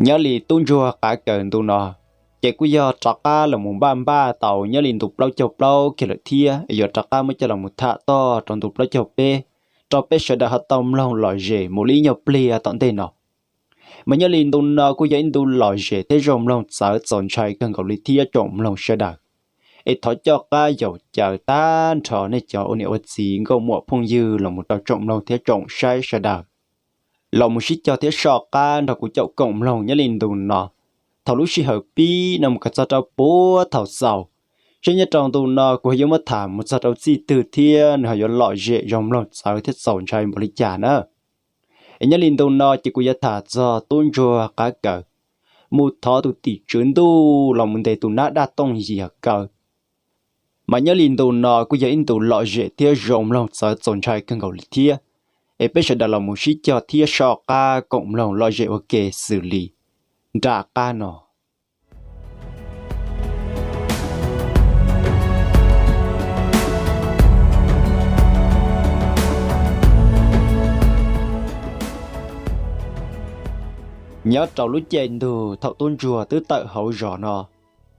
Nyob li tub ntsuag qav kaws ntu no, ces kuj yog rov qab los mus npaj npaj tau nyob li ntu plaub caug plaub kiag lawm thiab es yuav rov qab muab coj los mus tham toj rau ntu plaub caug peb, rau peb sawv daws ho tau mloog lom zem mus li ib nyuag pliag tom ntej no. Mas nyob li ntu no kuj yog ib ntu lom zem thiab zoo mloog txawv txaus ntshai kawg nkaus li thiab tsoom mloog sawv daws. Es thov coj qab yaum caw tag nrho nej cov ua niam ua txiv nkauj muam phooj ywg los mus rau tsoom mloog thiab tsoom saib sawv daws los mus sib cog thiab soj qab nrog kuv caum koom mloog nyob li ntu no, thaum lub sij hawm pib no mus kom txog rau puag thaum xaus, seb nyob rau ntu no kuv ho yuav muab tham mus txog rau txij twg thiab nws ho yuav lom zem zoo mloog txawv thiab txaus ntshai npaum li cas na. Es nyob li ntu no ces kuv yuav tham txog tub ntsuag qav kaws mus thov tus tim tswv ntuj los mus ntes tus nab daj tooj yias kaw. Mas nyob li ntu no kuj yog ib ntu lom zem thiab zoo mloog txawv txaus ntshai kawg nkaus li thiab. Es peb sawv daws los mus sib cog thiab soj qab koom mloog lom zem ua ke xws li nram qab no. Nyob rau lub caij ntug thaum tub ntsuag twb tawm hauv zos no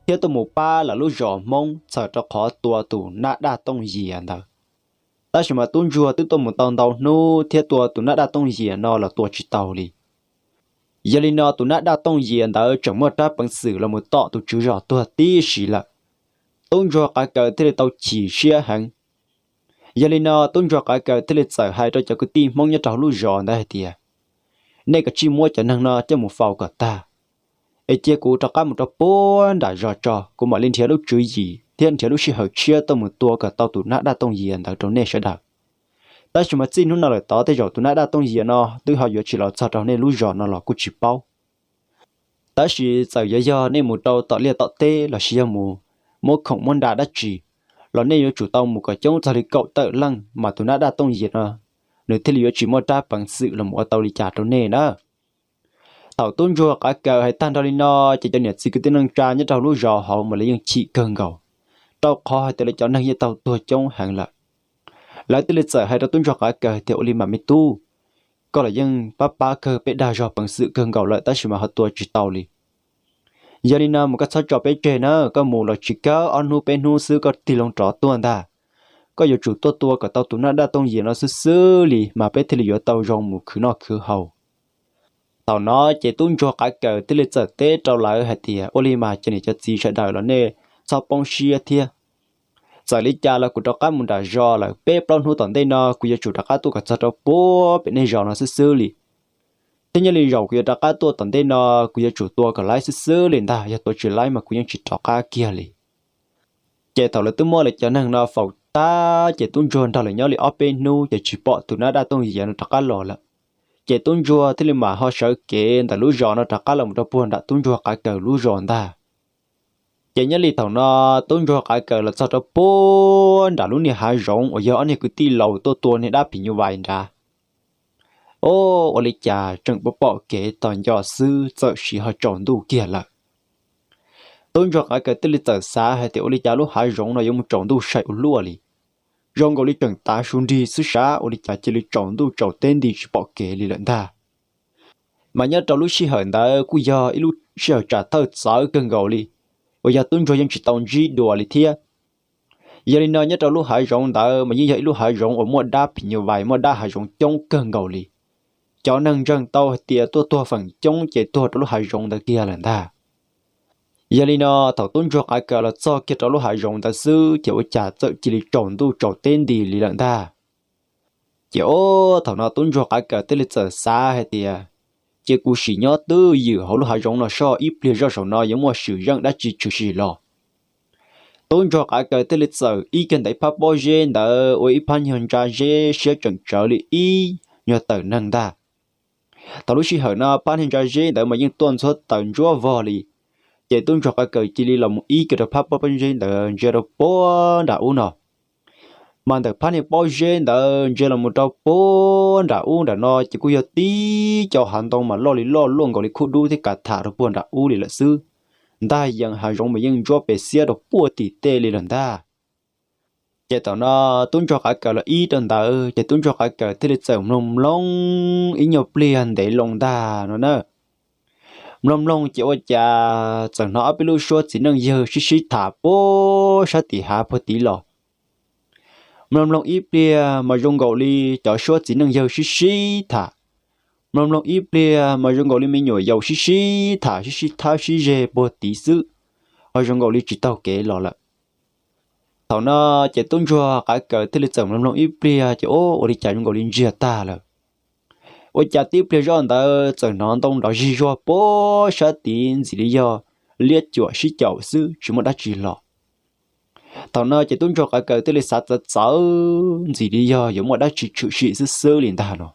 thiab tuaj mus pab lawv lub zos Hmoob txhawm rau qhov tua tus nab daj tooj yias ntawd, tab sis mas tub ntsuag twb tuaj mus tau ntau hnub thiab tua tus nab daj tooj yias no los tua tsis tau li. Yog li no tus nab daj tooj yias ntawd tseem muaj rab peev xwm los mus tom tus tswv zos tuag tib si lawm. Tub ntsuag qav kaws thiaj li tau chim siab heev. Yog li no tub ntsuag qav kaws thiaj li txawm hais rau cov kwv tij Hmoob nyob rau hauv lub zos ntawd hais tias, nej kav tsij muab cov neeg no coj mus faus kom tag, es cia kuv rov qab mus rau puag nram zos tso, kuv mam li nrhiav lub tswv yim thiab nrhiav lub sij hawm tshiab tuaj mus tua kom tau tus nab daj tooj yias ntawd rau nej sawv daws. Tab sis mas txij hnub no lawm tod tej zaum tus nab daj tooj yias no twb ho yuav tsis los txog rau nej lub zos no los kuj tsis paub. Tab sis txawm yuav yog nej mus rau tom liaj tom teb los sis yog mus muab khoom muab nra dab tsi, los nej yuav tsum tau mus kom coob txog li kaum tawm leej mas tus nab daj tooj yias no nws thiaj li yuav tsis muaj rab peev xwm los mus ua tau li cas rau nej na. Thaum tub ntsuag qav kaws hais tag nrho li no, ces cov niam txiv kwv tij neej tsa nyob rau lub zos hauv mas lawv yeej chim kawg nkaus, rau qhov hais tias lawv cov neeg yeej tau tuag coob heev lawm. Lawv thiaj li txawm hais rau tub ntsuag qav kaws tias, ua li mas me tub, koj los yeej pab pab kawg peb dag zog peev xwm kawg nkaus lawm tab sis mas ho tua tsis tau li. Yog li no mas koj txhob tso peb tseg na, koj mus los tsis kawg ob hnub peb hnub xwb koj tig loo rov tuaj ntag. Koj yuav tsum tuaj tua kom tau tus nab daj tooj yias no xwb xwb li mas peb thiaj li yuav tau zoo mus khwv noj khwv haus. Thaum no ces tub ntsuag qav kaws thiaj li txawm teb rau lawv hais tias, ua li mas cov niam cov txiv sawv daws los nej txhob poob siab thiab. Txawm li cas los kuv rov qab mus nram zos lawm peb plaub hnub tom ntej no kuv yuav tsum rov qab tuaj kom txog rau puag pem nej zos no xwb xwb li. Thiab nyob li zaum kuv yuav rov qab tuaj tom ntej no kuv yuav tsum tua kom laib xwb xwb li ntag, yog tua tsis laib mas kuv yeej tsis rov qab kiag li. Ces thaum lawv twb muab lawv cov neeg no faus tag ces tub ntsuag nrog lawv nyob li ob peb hnub ces tsis pom tus nab daj tooj yias no rov qab los lawm. Ces tub ntsuag thiaj li mam ho sawv kev ntawm lub zos no rov qab los mus rau puag nram tub ntsuag qav kaws lub zos ntag. Ces nyob li thaum no tub ntsuag qav kaws los txog rau puag nram lub niag hav zoov uas yog ob niag kwv tij laus tuaj tua niag dab phim nyuj vais nrad. O, ua li cas tseem pom pom kev tos nco xwb txawm sim ho tsaus ntuj kiag lawm. Tub ntsuag qav kaws thiaj li txawm xav hais tias ua li cas lub hav zoov no yuav mus tsaus ntuj sai ua luaj li. Zoo nkaus li tseem tav su nrig xwb sav ua li cas cia li tsaus ntuj tsaus teb nti tsis pom kev li lawm ntag. Mas nyob rau lub sij hawm ntawd kuj yog ib lub sij hawm tsam thawj txawv kawg nkaus li, uas yog tub ntsuag yeej tsis tau ntsib dua li thiab. Yog li no nyob rau lub hav zoov ntawd mas yeej yog ib lub hav zoov uas muaj dab phim nyuj vais muaj dab hav zoov coob kawg nkaus li. Cov neeg ntseeg tau hais tias tuaj tuag feem coob ces tuag rau lub hav zoov ntawd kiag lawm ntag. Yog li no thaum tub ntsuag qav kaws los txog kiag rau lub hav zoov ntawd xwb ces ua cas txawm cia li tsaus ntuj tsaus teb nti li lawm ntag. Ces o, thaum no tub ntsuag qav kaws thiaj li txawm xav hais tias, ces kuv sim nyob twj ywm hauv lub hav zoov no soj ib pliag zoj saum no yuav muaj swm zeej dab tsi tshwm sim los. Tub ntsuag qav kaws thiaj li txawm ib kiag ntawm ib phab pob zeb ntawd ua ib phab nyuag ntsa zeb siab tseem tsawv li ib nyuag tawm neeg ntag. Thaum lub sij hawm no phab niag ntsa zeb ntawd mas yeej tuaj ntxhuab taws ntsuab vog li. Ces tub ntsuag qav kaws cia li los mus ib kiag rau phab pob zeb ntawd ntsia rau puag nram ub no. Mas ntawm phab niag pob zeb ntawd ntsia los mus rau puag nram ub nram no ces kuj yog tib co hav ntoo mas loj li loj luaj nkaus li khub dub thiab kav tham rau puag nram ub li lawm xwb. Ntag yees hav zoov mas yeej ntsuab pes xiab rau puag tim tej li lawm ntag. Ces thaum no tub ntsuag qav kaws los ib rau ntawd ces tub ntsuag qav kaws thiaj li txawm mloog mloog ib nyuag pliag ntev loo ntag no na. Mloog mloog ces ua cas txawm hnov ob peb lub suab txiv neej yawg sib sib tham puag sab tim hav puag tid los. Mloog mloog ib pliag mas zoo nkaus li cov suab txiv neej yawg sib sib tham. Mloog mloog ib pliag mas zoo nkaus li me nyuam yaus sib sib tham sib sib thab sib ze puag tid xwb, ho zoo nkaus li tsis taug kev los lawm. Thaum no ces tub ntsuag qav kaws thiaj li txawm mloog mloog ib pliag ces ua li cas zoo nkaus li ntsiag tag lawm. Ua cas tib pliag zoj ntawd txawm hnov ntoo nrov zig zuag puag sab tid ntxim li yog liab cuam sib caum xwb tsis muaj dab tsi los. Thaum no ces tub ntsuag qav kaws thiaj li xav txawv txawv ntxim li yog yuav muaj dab tsi tshwm sim xwb xwb li ntag no.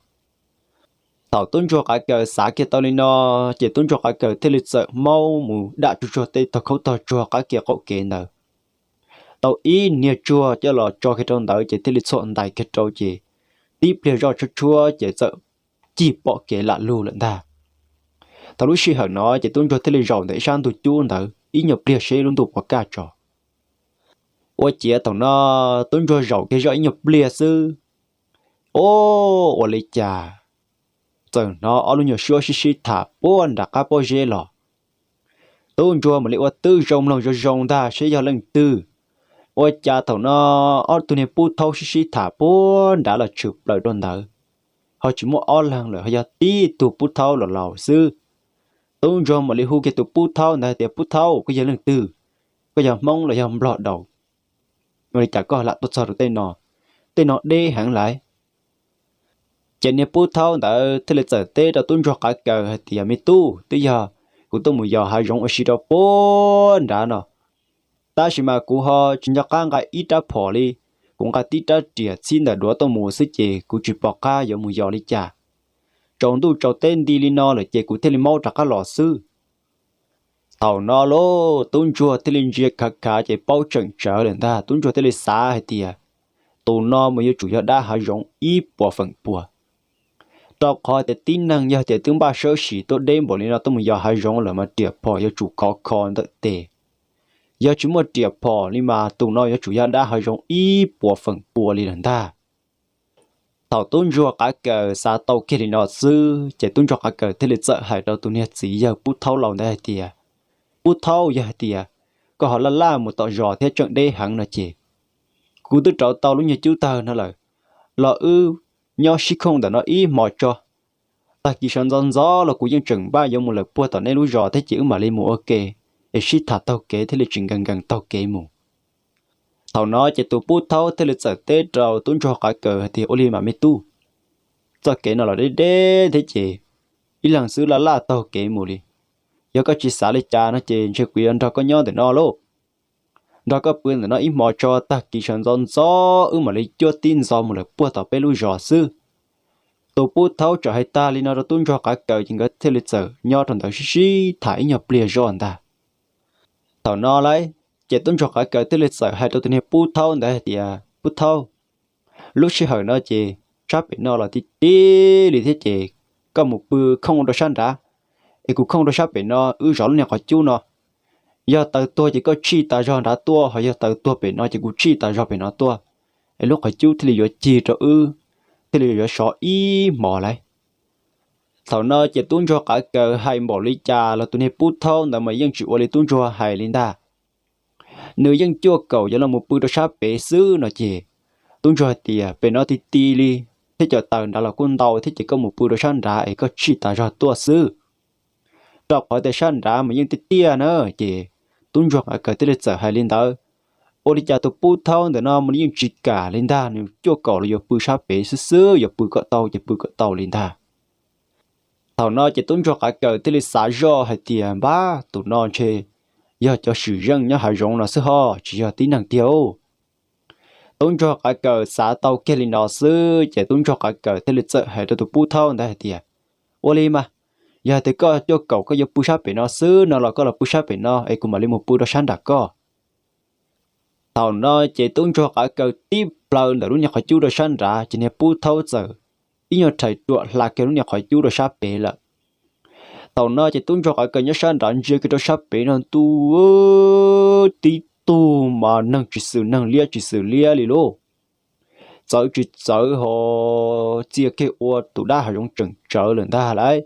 Thaum tub ntsuag qav kaws xav kiag tau li no, ces tub ntsuag qav kaws thiaj li txawm maub mus dam tsuag tsuag tej tog khaub tog tsuag qab kev qaum kev ntawd. Tau ib niag tsuag coj los tso kiag rau ntawd ces thiaj li txhuam ntais kiag rau ces tib pliag zoj tshuab tshuab ces txawm cig pom kev lam lug lawm ntag. Thaum lub sij hawm no ces tub ntsuag thiaj li zaum ntawm ib sab ntug cub ntawd ib nyuag pliag seb lub ntuj puas kaj tso. Ua ciav thaum no tub ntsuag zaum kiag zoj ib nyuag pliag xwb, o, ua li cas txawm hnov ob lub nyuag suab sib sib tham puag nram qab pob zeb los. Tub ntsuag mam li ua twb zoo mloog zoo zoo ntag seb yog leej twg. Ua cas thaum no ob tug niag pub thaub sib sib tham puag nrad los tshwm plaws rau ntawd, ho tsis muaj ob leeg lawm ho yog tib tug pub thaub los laus xwb. Tub ntsuag mam li hu kiag tus pub thaub ntawd hais tias, Pub thaub, koj yog leej twg? Koj yog Hmoob los yog Nplog daus? Ua li cas koj lam tuaj txog rau tej no? Tej no deb heev lawm. Ces niag pub thaub ntawd thiaj li txawm teb rau tub ntsuag qav kaws hais tias, Me tub, twb yog kuv tuaj mus yos hav zoov ua si rau puag nrad no, tab sis mas kuv ho tsis nco qab nqa ib rab phom li. Kuv nqa tib rab riam txhib ntawm duav tuaj mus xwb ces kuv tsis pom qab yuav mus yos li cas. Tsaus ntuj tsaus teb nti li no lawm ces kuv thiaj li maub rov qab los xwb. Thaum no lauj, tub ntsuag thiaj li ntsia khav khav ces paub tseem tsawv lawm ntag. Tub ntsuag thiaj li xav hais tias, Tus no mas yuav tsum yog dab hav zoov ib puas feem pua, rau qhov tias tib neeg yog tias twb npaj sawb sim tuaj deb npaum li no tuaj mus yos hav zoov lawm mas riam phom yuav tsum kov kho ntawm tes. Yog tsis muaj riam phom li mas tus no yuav tsum yog dab hav zoov ib puas feem pua li lawm ntag. Thaum tub ntsuag qav kaws xav tau kiag li no xwb ces tub ntsuag qav kaws thiaj li txawm hais rau tus niag txiv yawg pub thaub laus ntawd hais tias, Pub thaub, yog hais tias koj ho laj laj mus tom zos thiab tseem deb heev no ces kuv twb rauv tau lub nyuag cub tawg no lawm, los wb nyob sib khooj ntawm no ib hmo tso. Tag kis sawv ntxov ntxov los kuv yeej tseem npaj yuav mus lawm puag tom nej lub zos thiab ces wb mam li mus ua ke, es sib tham taug kev thiaj li tsis nkees nkees taug kev mus. Thaum no ces tus pub thaub thiaj li txawm teb rau tub ntsuag qav kaws hais tias, Ua li mas me tub, txoj kev no los deb deb thiab ces ib leeg xwb laj laj taug kev mus li. Yog koj tsis xav li cas no ces ntshe kuv yuav nrog koj nyob ntawm no lauj. Nrog koj pw ntawm no ib hmo tso, tag kis sawv ntxov ntxov wb mam li cuab tib ntxov mus lawm puag tom peb lub zos xwb. Tus pub thaub txawm hais tag li no rau tub ntsuag qav kaws ces nkawd thiaj li txawm nyob rau ntawd sib sib tham ib nyuag pliag zoj ntag. Thaum no lauj, ces tub ntsuag qav kaws thiaj li txawm hais rau tus niag pub thaub ntawd hais tias, Pub thaub, lub sij hawm no ces sab pem no los ti ti li thiab ces koj mus pw khooj rau sab nrad, es kuv khooj rau sab pem no, wb zov lub niag qhov cub no. Yog taws tuag ces koj tshij tas zog nrad tuaj, ho yog taws tuag pem no ces kuv tshij tas zog pem no tuaj, es lub qhov cub thiaj li yuav cig rau wb, thiaj li yuav sov ib hmos lauj. Thaum no ces tub ntsuag qav kaws hais npaum li cas los tus niag pub thaub ntawd mas yeej tsis ua li tub ntsuag hais li ntag. Nws yeej cuaj kaum yuav los mus pw rau sab pem xwb no ces tub ntsuag hais tias, Pem no ti ti li thiab cov taws nrad los kuj ntau thiab ces koj mus pw rau sab nrad es koj tshij tas zog tuaj xwb. Rau qhov tias sab nrad mas yeej tiaj tiaj na. Ces tub ntsuag qav kaws thiaj li txawm hais li ntawd. Ua li cas tus pub thaub ntawm no mas nws yeej tsis kam li ntag, nws cuaj kaum los yuav pw sab pem xwb xwb, yuav pw kom tau ces pw kom tau li ntag. Thaum no ces tub ntsuag qav kaws thiaj li xav zoj hais tias, Npab, tus no ntshe yog cov swm zeej nyob hav zoov no xwb ho tsis yog tib neeg tiag. Tub ntsuag qav kaws xav tau kiag li no xwb ces tub ntsuag qav kaws thiaj li txawm hais rau tus pub thaub ntawd hais tias, Ua li mas, yog tias koj cuaj kaum koj yuav pw sab pem no xwb no los koj los pw sab pem no es kuv mam li mus pw rau sab nram koj. Thaum no ces tub ntsuag qav kaws tib plaws ntawm lub niag qhov cub rau sab nrad ces niag pub thaub txawm ib nyuag rhais ruam hla kiag lub niag qhov cub rau sab pem lawm. Thaum no ces tub ntsuag qav kaws nyob sab nrad ntsia kiag rau sab pem no ntuj, tib tug mas neeg tsis xwm neeg liab tsis xwm liab li lauj. Txawv tsis txawv ho txia kiag ua tus dab hav zoov tseem tsawv lawm ntag lauj.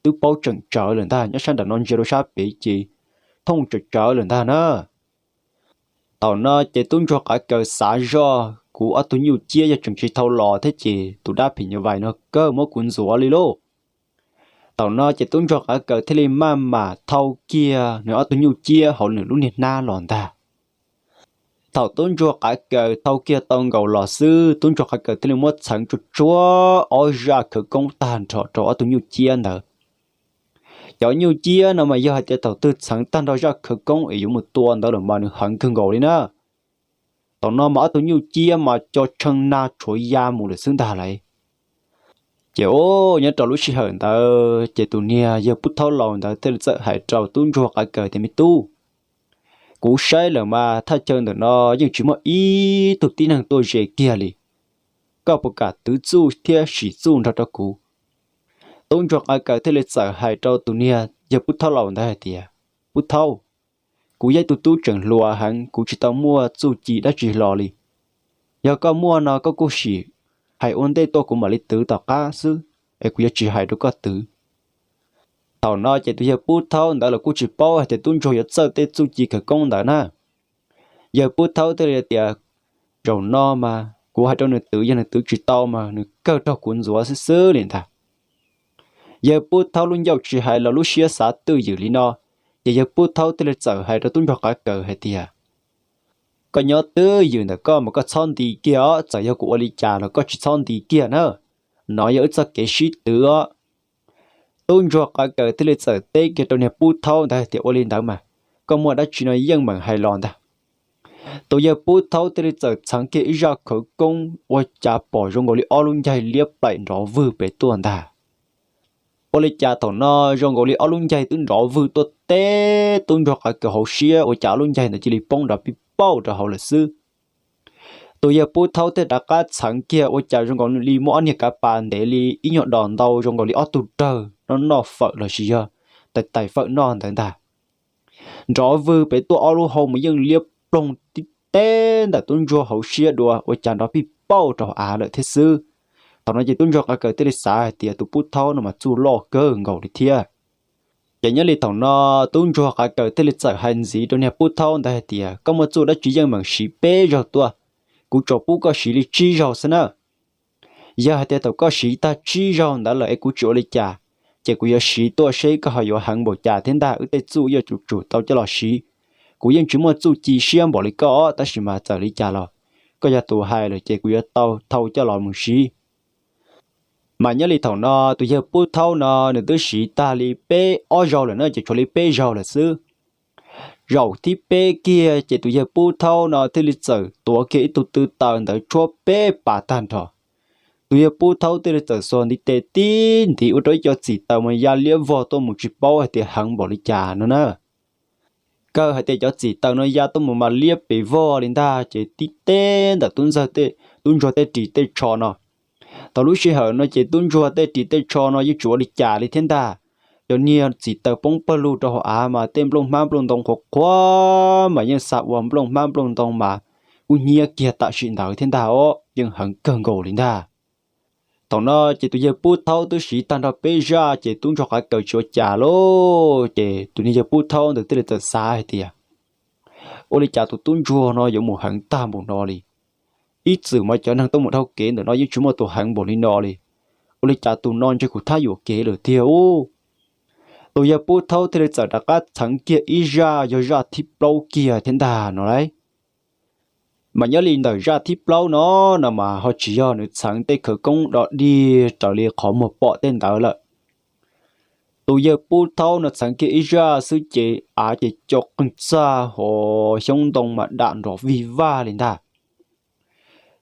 twb paub tseem tsawv lawm ntag, nyob sab nram no ntsia rau sab pem ces thooj tsawv tsawv lawm ntag na. Thaum no ces tub ntsuag qav kaws xav zoj, kuv ob tug nyuj ciab yog tseem tsis thau los thiab ces tus dab phim nyuj vais no kawg muab kuv ntxuav li lauj. Thaum no ces tub ntsuag qav kaws thiaj li maj mam thau kiag nws ob tug nyuj ciab hauv nws lub niag hnab los ntag. Thaum tub ntsuag qav kaws thau kiag tau nkaus los xwb, tub ntsuag qav kaws thiaj li muab txheev tsuag tsuag ob zaj khawv koob tag nrho rau ob tug nyuj ciab ntawd. Cov nyuj ciab no mas yog hais tias thaum twg txheev tag nrho zaj khawv koob es yuav mus tua ntawd lawm mas nws heev kawg nkaus li na. Thaum no mas ob tug nyuj ciab mas co tshee na tshuav ya mus lawm xwb ntag lauj. Ces o, nyob rau lub sij hawm ntawd ces tus niag yawg pub thaub laus ntawd thiaj li txawm hais rau tub ntsuag qav kaws tias, me tub, kuv saib lawm mas thaj chaw ntawm no yeej tsis muaj ib tug tib neeg tuaj ze kiag li. Koj puas kam twv txuj thiab sim txuj nrog rau kuv? Tub ntsuag qav kaws thiaj li txawm hais rau tus niag yawg pub thaub laus ntawd hais tias, pub thaub, kuv yog ib tug tub tseem hluas heev, kuv tsis tau muaj txuj ci dab tsi hlo li. Yog koj muaj no koj kuj sim hais ua ntej tuaj kuv mam li twv tom qab xwb, es kuv yuav tsis hais rau koj twv. Thaum no ces tus yawg pub thaub ntawd los kuj tsis paub hais tias tub ntsuag yuav txawj tej txuj ci khawv koob ntawd na. Yawg pub thaub thiaj li tias, zaum no mas kuv hais rau nws twv, yog nws twv tsis tau mas nws kawg raug kuv ntxuav xwb xwb li ntag. Yawg pub thaub lub ncauj tsis hais los lub siab xav twj ywm li no, ces yawg pub thaub thiaj li txawm hais rau tub ntsuag qav kaws hais tias, koj nyob twj ywm ntawm koj mas koj txhob nti kiag os, txawm yog kuv ua li cas los koj tsis txhob nti kiag na. No yog wb txoj kev sib twv os. Tub ntsuag qav kaws thiaj li txawm teb kiag rau niag pub thaub ntawd hais tias, ua li ntawd mas koj muaj dab tsi no yeej meem hais los ntag. Tus yawg pub thaub thiaj li txawm txheev kiag ib zaj khawv koob ua cas pom zoo nkaus li ob lub ncaig liab plaim nrov vwg pem tuaj ntag. Ua li cas thaum no zoo nkaus li ob lub ncaig twb nrov vwg tuaj teb tub ntsuag qav kaws hauv siab, ua cas ob lub ncaig ntawd cia li poob nrov pij pauj rau hauv lawm xwb. Tus yawg pub thaub thiaj rov qab txheev kiag ua cas zoo nkaus li muaj ob niag kav pas ntev li ib nyuag dos ntau zoo nkaus li ob tug rawg noj noj fawm los sis yog tais tais fawm noj ntawd ntag. Nrov vwg pem tuaj ob lub hau mas yeej liab ploog tib teb ntawm tub ntsuag hauv siab dua ua cas nrov pij pauj rau av lawm thiab xwb. Thaum no ces tub ntsuag qav kaws thiaj li xav hais tias tus pub thaub no mas txuj loj kawg nkaus li thiab. Ces nyob li thaum no tub ntsuag qav kaws thiaj li txawm hais ntxiv rau niag pub thaub ntawd hais tias, koj muaj txuj dab tsi yeej meem siv peb zaug tuaj, kuv tsuas pub koj siv li tsib zaug xwb na. Yog hais tias thaum koj siv tag tsib zaug ntawd lawm es kuv tsis ua li cas, ces kuv yuav siv tuaj seb koj ho yuav heev npaum cas thiab ntag, wb tej txuj yuav tsum tsum tau coj los siv. Kuv yeej tsis muaj txuj ci siab npaum li koj, tab sis mas txawm li cas los koj yog tus hais lawm ces kuv yuav tau thau coj los mus siv. Mas nyob li thaum no tus yawg pub thaub no nws twb siv tag li peb ob zaug lawm na, ces tshuav li peb zaug lawm xwb. Zaum thib peb kiag ces tus yawg pub thaub no thiaj li txawm tuav kiag ib tug tw taws ntawd tshuab peb pas tag nrho. Tus yawg pub thaub thiaj li txawm xuas ntiv tes tib ntiv ua rau ib co txim taws mas ya liab vog tuaj mus tsis paub hais tias heev npaum li cas no na. Kawg hais tias cov txim taws no ya tuaj mus mas liab pes vog li ntag, ces tib teb ntawm tub ntsuag tej ris tej tsho no. Thaum lub sij hawm no ces tub ntsuag tej ris tej tsho no yeej tsis ua li cas li thiab ntag. Cov niag txim taws poob pawg lug rau hauv av mas tej nplooj hmab nplooj ntoo qhuav qhuav mas yeej xa ua nplooj hmab nplooj ntoo mas kuj hnyiab kiag tam sim ntawd thiab ntag os, yeej heev kawg nkaus li ntag. Thaum no ces tus yawg pub thaub twb siv tag nrho peb zaj ces tub ntsuag qav kaws tsis ua cas lauj, ces tus niag yawg pub thaub ntawd thiaj li txawm xav hais tias, ua li cas tus tub ntsuag no yuav mus heev tag npaum no li? Ib txwm mas cov neeg tuaj mus dhau kev ntawm no yeej tsis muaj tus heev npaum li no li. Ua li cas tus no ntshe kuv thab yuam kev lawm tiag ub. Tus yawg pub thaub thiaj li txawm rov qab txheev kiag ib zaj yog zaj thib plaub kiag thiab ntag no lauj. Mas nyob li ntawm zaj thib plaub no, no mas ho tsis yog nws txheev tej khawv koob do dig raws li qhov muag pom tej ntawd lawm. Tus yawg pub thaub no txheev kiag ib zaj xwb ces av ces co qeeg txaj ho xyoob ntoo mas dam nrov vig vaj li ntag.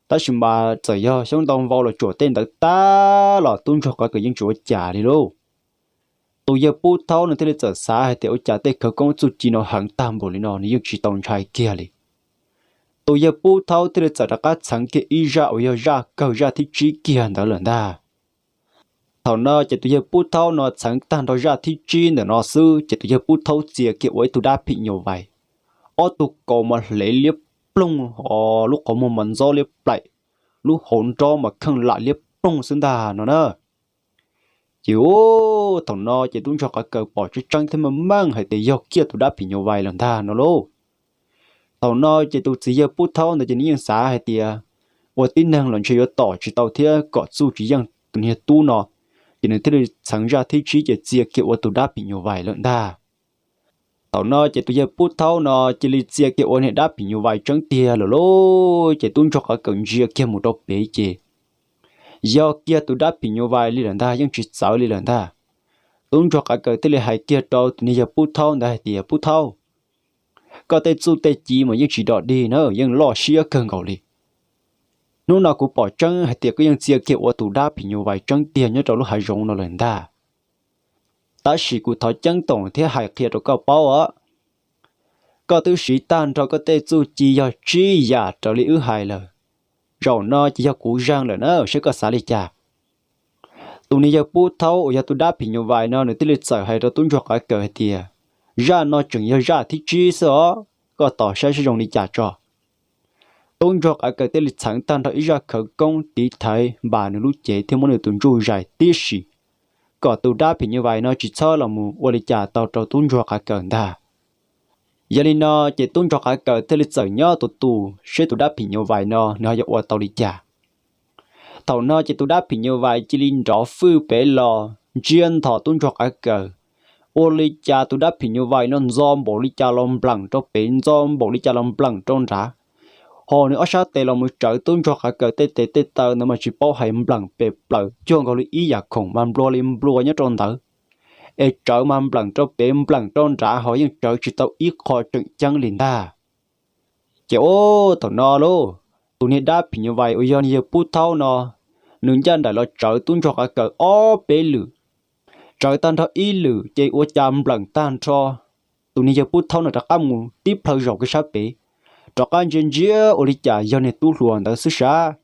Tab sis mas txawm yog xyoob ntoo vau los tsuam tej ntawd tag los tub ntsuag qav kaws yeej tsis ua cas li lauj. Tus yawg pub thaub no thiaj li txawm xav hais tias ua cas tej khawv koob txuj ci no heev tag npaum li no nws yeej tsis tau ntshai kiag li. Tus yawg pub thaub thiaj li txawm rov qab txheev kiag ib zaj uas yog zaj kawg zaj thib tsib kiag ntawd lawm ntag. Thaum no ces tus yawg pub thaub no txheev tag nrho zaj thib tsib ntawm no xwb ces tus yawg pub thaub txia kiag ua ib tug dab phim nyuj vais, ob tug kaus mas hlev liab ploog ho lub qhov muag mas ntxob liab plaim, lub hauv nrob mas kheej lam liab ploog xwb ntag no na. Ces ub, thaum no ces tub ntsuag qav kaws pom tseeb tseeb thiab meej meej hais tias yog kiag tus dab phim nyuj vais lawm ntag no lauj. Thaum no ces tus txiv yawg pub thaub ntawd ces nws yeej xav hais tias ua tib neeg los ntshe yuav tom tsis tau thiab kom txuj tsis yeej tus niag tub no, ces nws thiaj li txheev zaj thib tsib ces txia kiag ua tus dab phim nyuj vais lawm ntag. Thaum no ces tus yawg pub thaub no cia li txia kiag ua niag dab phim nyuj vais tseeb tiag lawm lauj. Ces tub ntsuag qav kaws ntsia kiag mus rau pem ces yog kiag tus dab phim nyuj vais li lawm ntag, yeej tsis txawv li lawm ntag. Tub ntsuag qav kaws thiaj li hais kiag rau tus niag yawg pub thaub ntawd hais tias, Pub thaub, koj tej txuj tej ci mas yeej tsis dog dig na, yeej loj siab kawg nkaus li. Hnub no kuv pom tseeb hais tias koj yeej txia kiag ua tus dab phim nyuj vais tseeb tiag nyob rau lub hav zoov no lawm ntag. Tab sis kuv thov ceeb toom thiab hais qhia rau koj paub os, koj twb siv tag nrho koj tej txuj ci yog tsib yam raws li wb hais lawm. Zaum no ces yog kuv zeeg lawm na, saib koj xav li cas. Tus niag yawg pub thaub uas yog tus dab phim nyuj vais no nws thiaj li txawm hais rau tub ntsuag qav kaws hais tias, Zaj no tseem yog zaj thib tsib xwb os, koj tos saib seb zoo li cas tso. Tub ntsuag qav kaws thiaj li txheev tag nrho ib zaj khawv koob tiv thaiv npas nws lub cev thiab muab nws tus ntsuj zais tib si, kom tus dab phim nyuj vais no tsis txhob los mus ua li cas tau rau tub ntsuag qav kaws ntag. Yog li no ces tub ntsuag qav kaws thiaj li txawm nyob tus tus seb tus dab phim nyuj vais no nws ho yuav ua tau li cas. Thaum no ces tus dab phim nyuj vais cia li nrov fwj pem los ntsia nthos tub ntsuag qav kaws. Ua li cas tus dab phim nyuj vais no ntxo npaum li cas los npleem rau pem, ntxo npaum li cas los npleem rau nrad. Ho nws ob sab tes los mus tsawv tub ntsuag qav kaws tej tes tej taw ntawd mas tsis paub hais npleem pem plaws cuag nkaus li ib yam khoom mas nplua li nplua nyob rau ntawd. Es tsawv mas npleem rau pem npleem rau nrad ho yeej tsawv tsis tau ib qho tseem ceeb li ntag. Ces ub, thaum no lauj, tus niag dab phim nyuj vais uas yog niag yawg pub thaub no, nws ncaj nraim los tsawv tub ntsuag qav kaws ob peb lwm. Tsawv tag nrho ib lwm ces ua cas npleem tag nrho, tus niag yawg pub thaub no rov qab mus tib plhaw zaum kiag sab pem, rov qab ntsia ntsia ua li cas yog niag tub hluas ntawd xwb sab.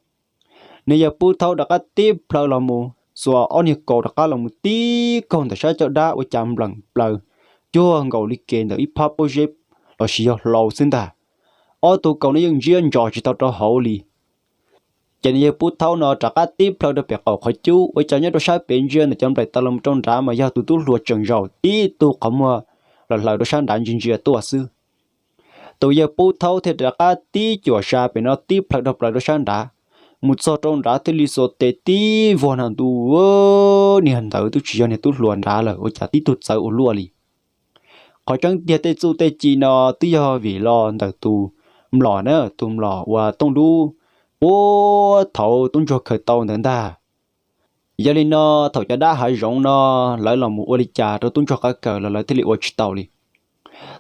Niag yawg pub thaub rov qab tib plhaw los mus xuas ob niag kaus rov qab los mus tib kaug ntawm sab caj dab ua cas npleem plaws cuag nkaus li kev ntawm ib phab pob zeb los sis yog hlau xwb ntag. Ob tug kaus no yeej ntsiab ntsos tsis tau rau hauv li. Ces niag yawg pub thaub no rov qab tib plhaw rau pem qaum qhov cub ua cas nyob rau sab pem ntsia ntawm cov nplaim taws los rau nrad mas yog tus tub hluas tseem zaum tib tug qhov muag los hlawv rau sab nrad ntsia ntsia tuaj xwb. Tus yawg pub thaub thiaj rov qab tib cuam sa pem no tib plhaw dhau plaws rau sab nrad, mus txog rau nrad thiaj li xuas tes tib vuag no ntu, niag ntawd twb tsis yog niag tub hluas nrad lawm ua cas tib tug txawv ua luaj li. Qhov tseeb tiag tej txuj tej ci no twb yog vim los ntawm tus mlom na, tus mlom uas tooj dub puag thaum tub ntsuag khaws tau ntawd ntag. Yog li no thaum cov dab hav zoov no lawv los mus ua li cas rau tub ntsuag qav kaws los lawv thiaj li ua tsis tau li.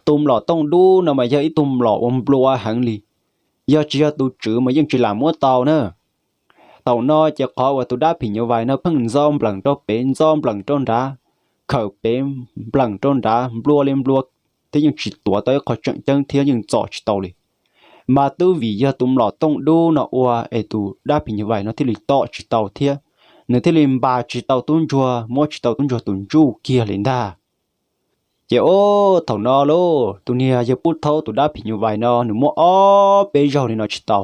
Tus mlom tooj dub no mas yog ib tug mlom uas nplua heev li, yog tsis yog tus tswv mas yeej tsis lam muab tau na. Thaum no ces qhov uas tus dab phim nyuj vais no pheej ntxo npleem rau pem ntxo npleem rau nrad, khawm pem npleem rau nrad nplua li nplua, thiab yeej tsis tuav tau ib qho tseem ceeb thiab yeej txom tsis tau li. Mas twb vim yog tus mlom tooj dub no ua es tus dab phim nyuj vais no thiaj li tom tsis tau thiab nws thiaj li npas tsis tau tub ntsuag, muab tsis tau tub ntsuag tus ntsuj kiag li ntag. Ces ub, thaum no lauj, tus niag yawg pub thaub tus dab phim nyuj vais no nws muab ob peb zaug li no tsis tau.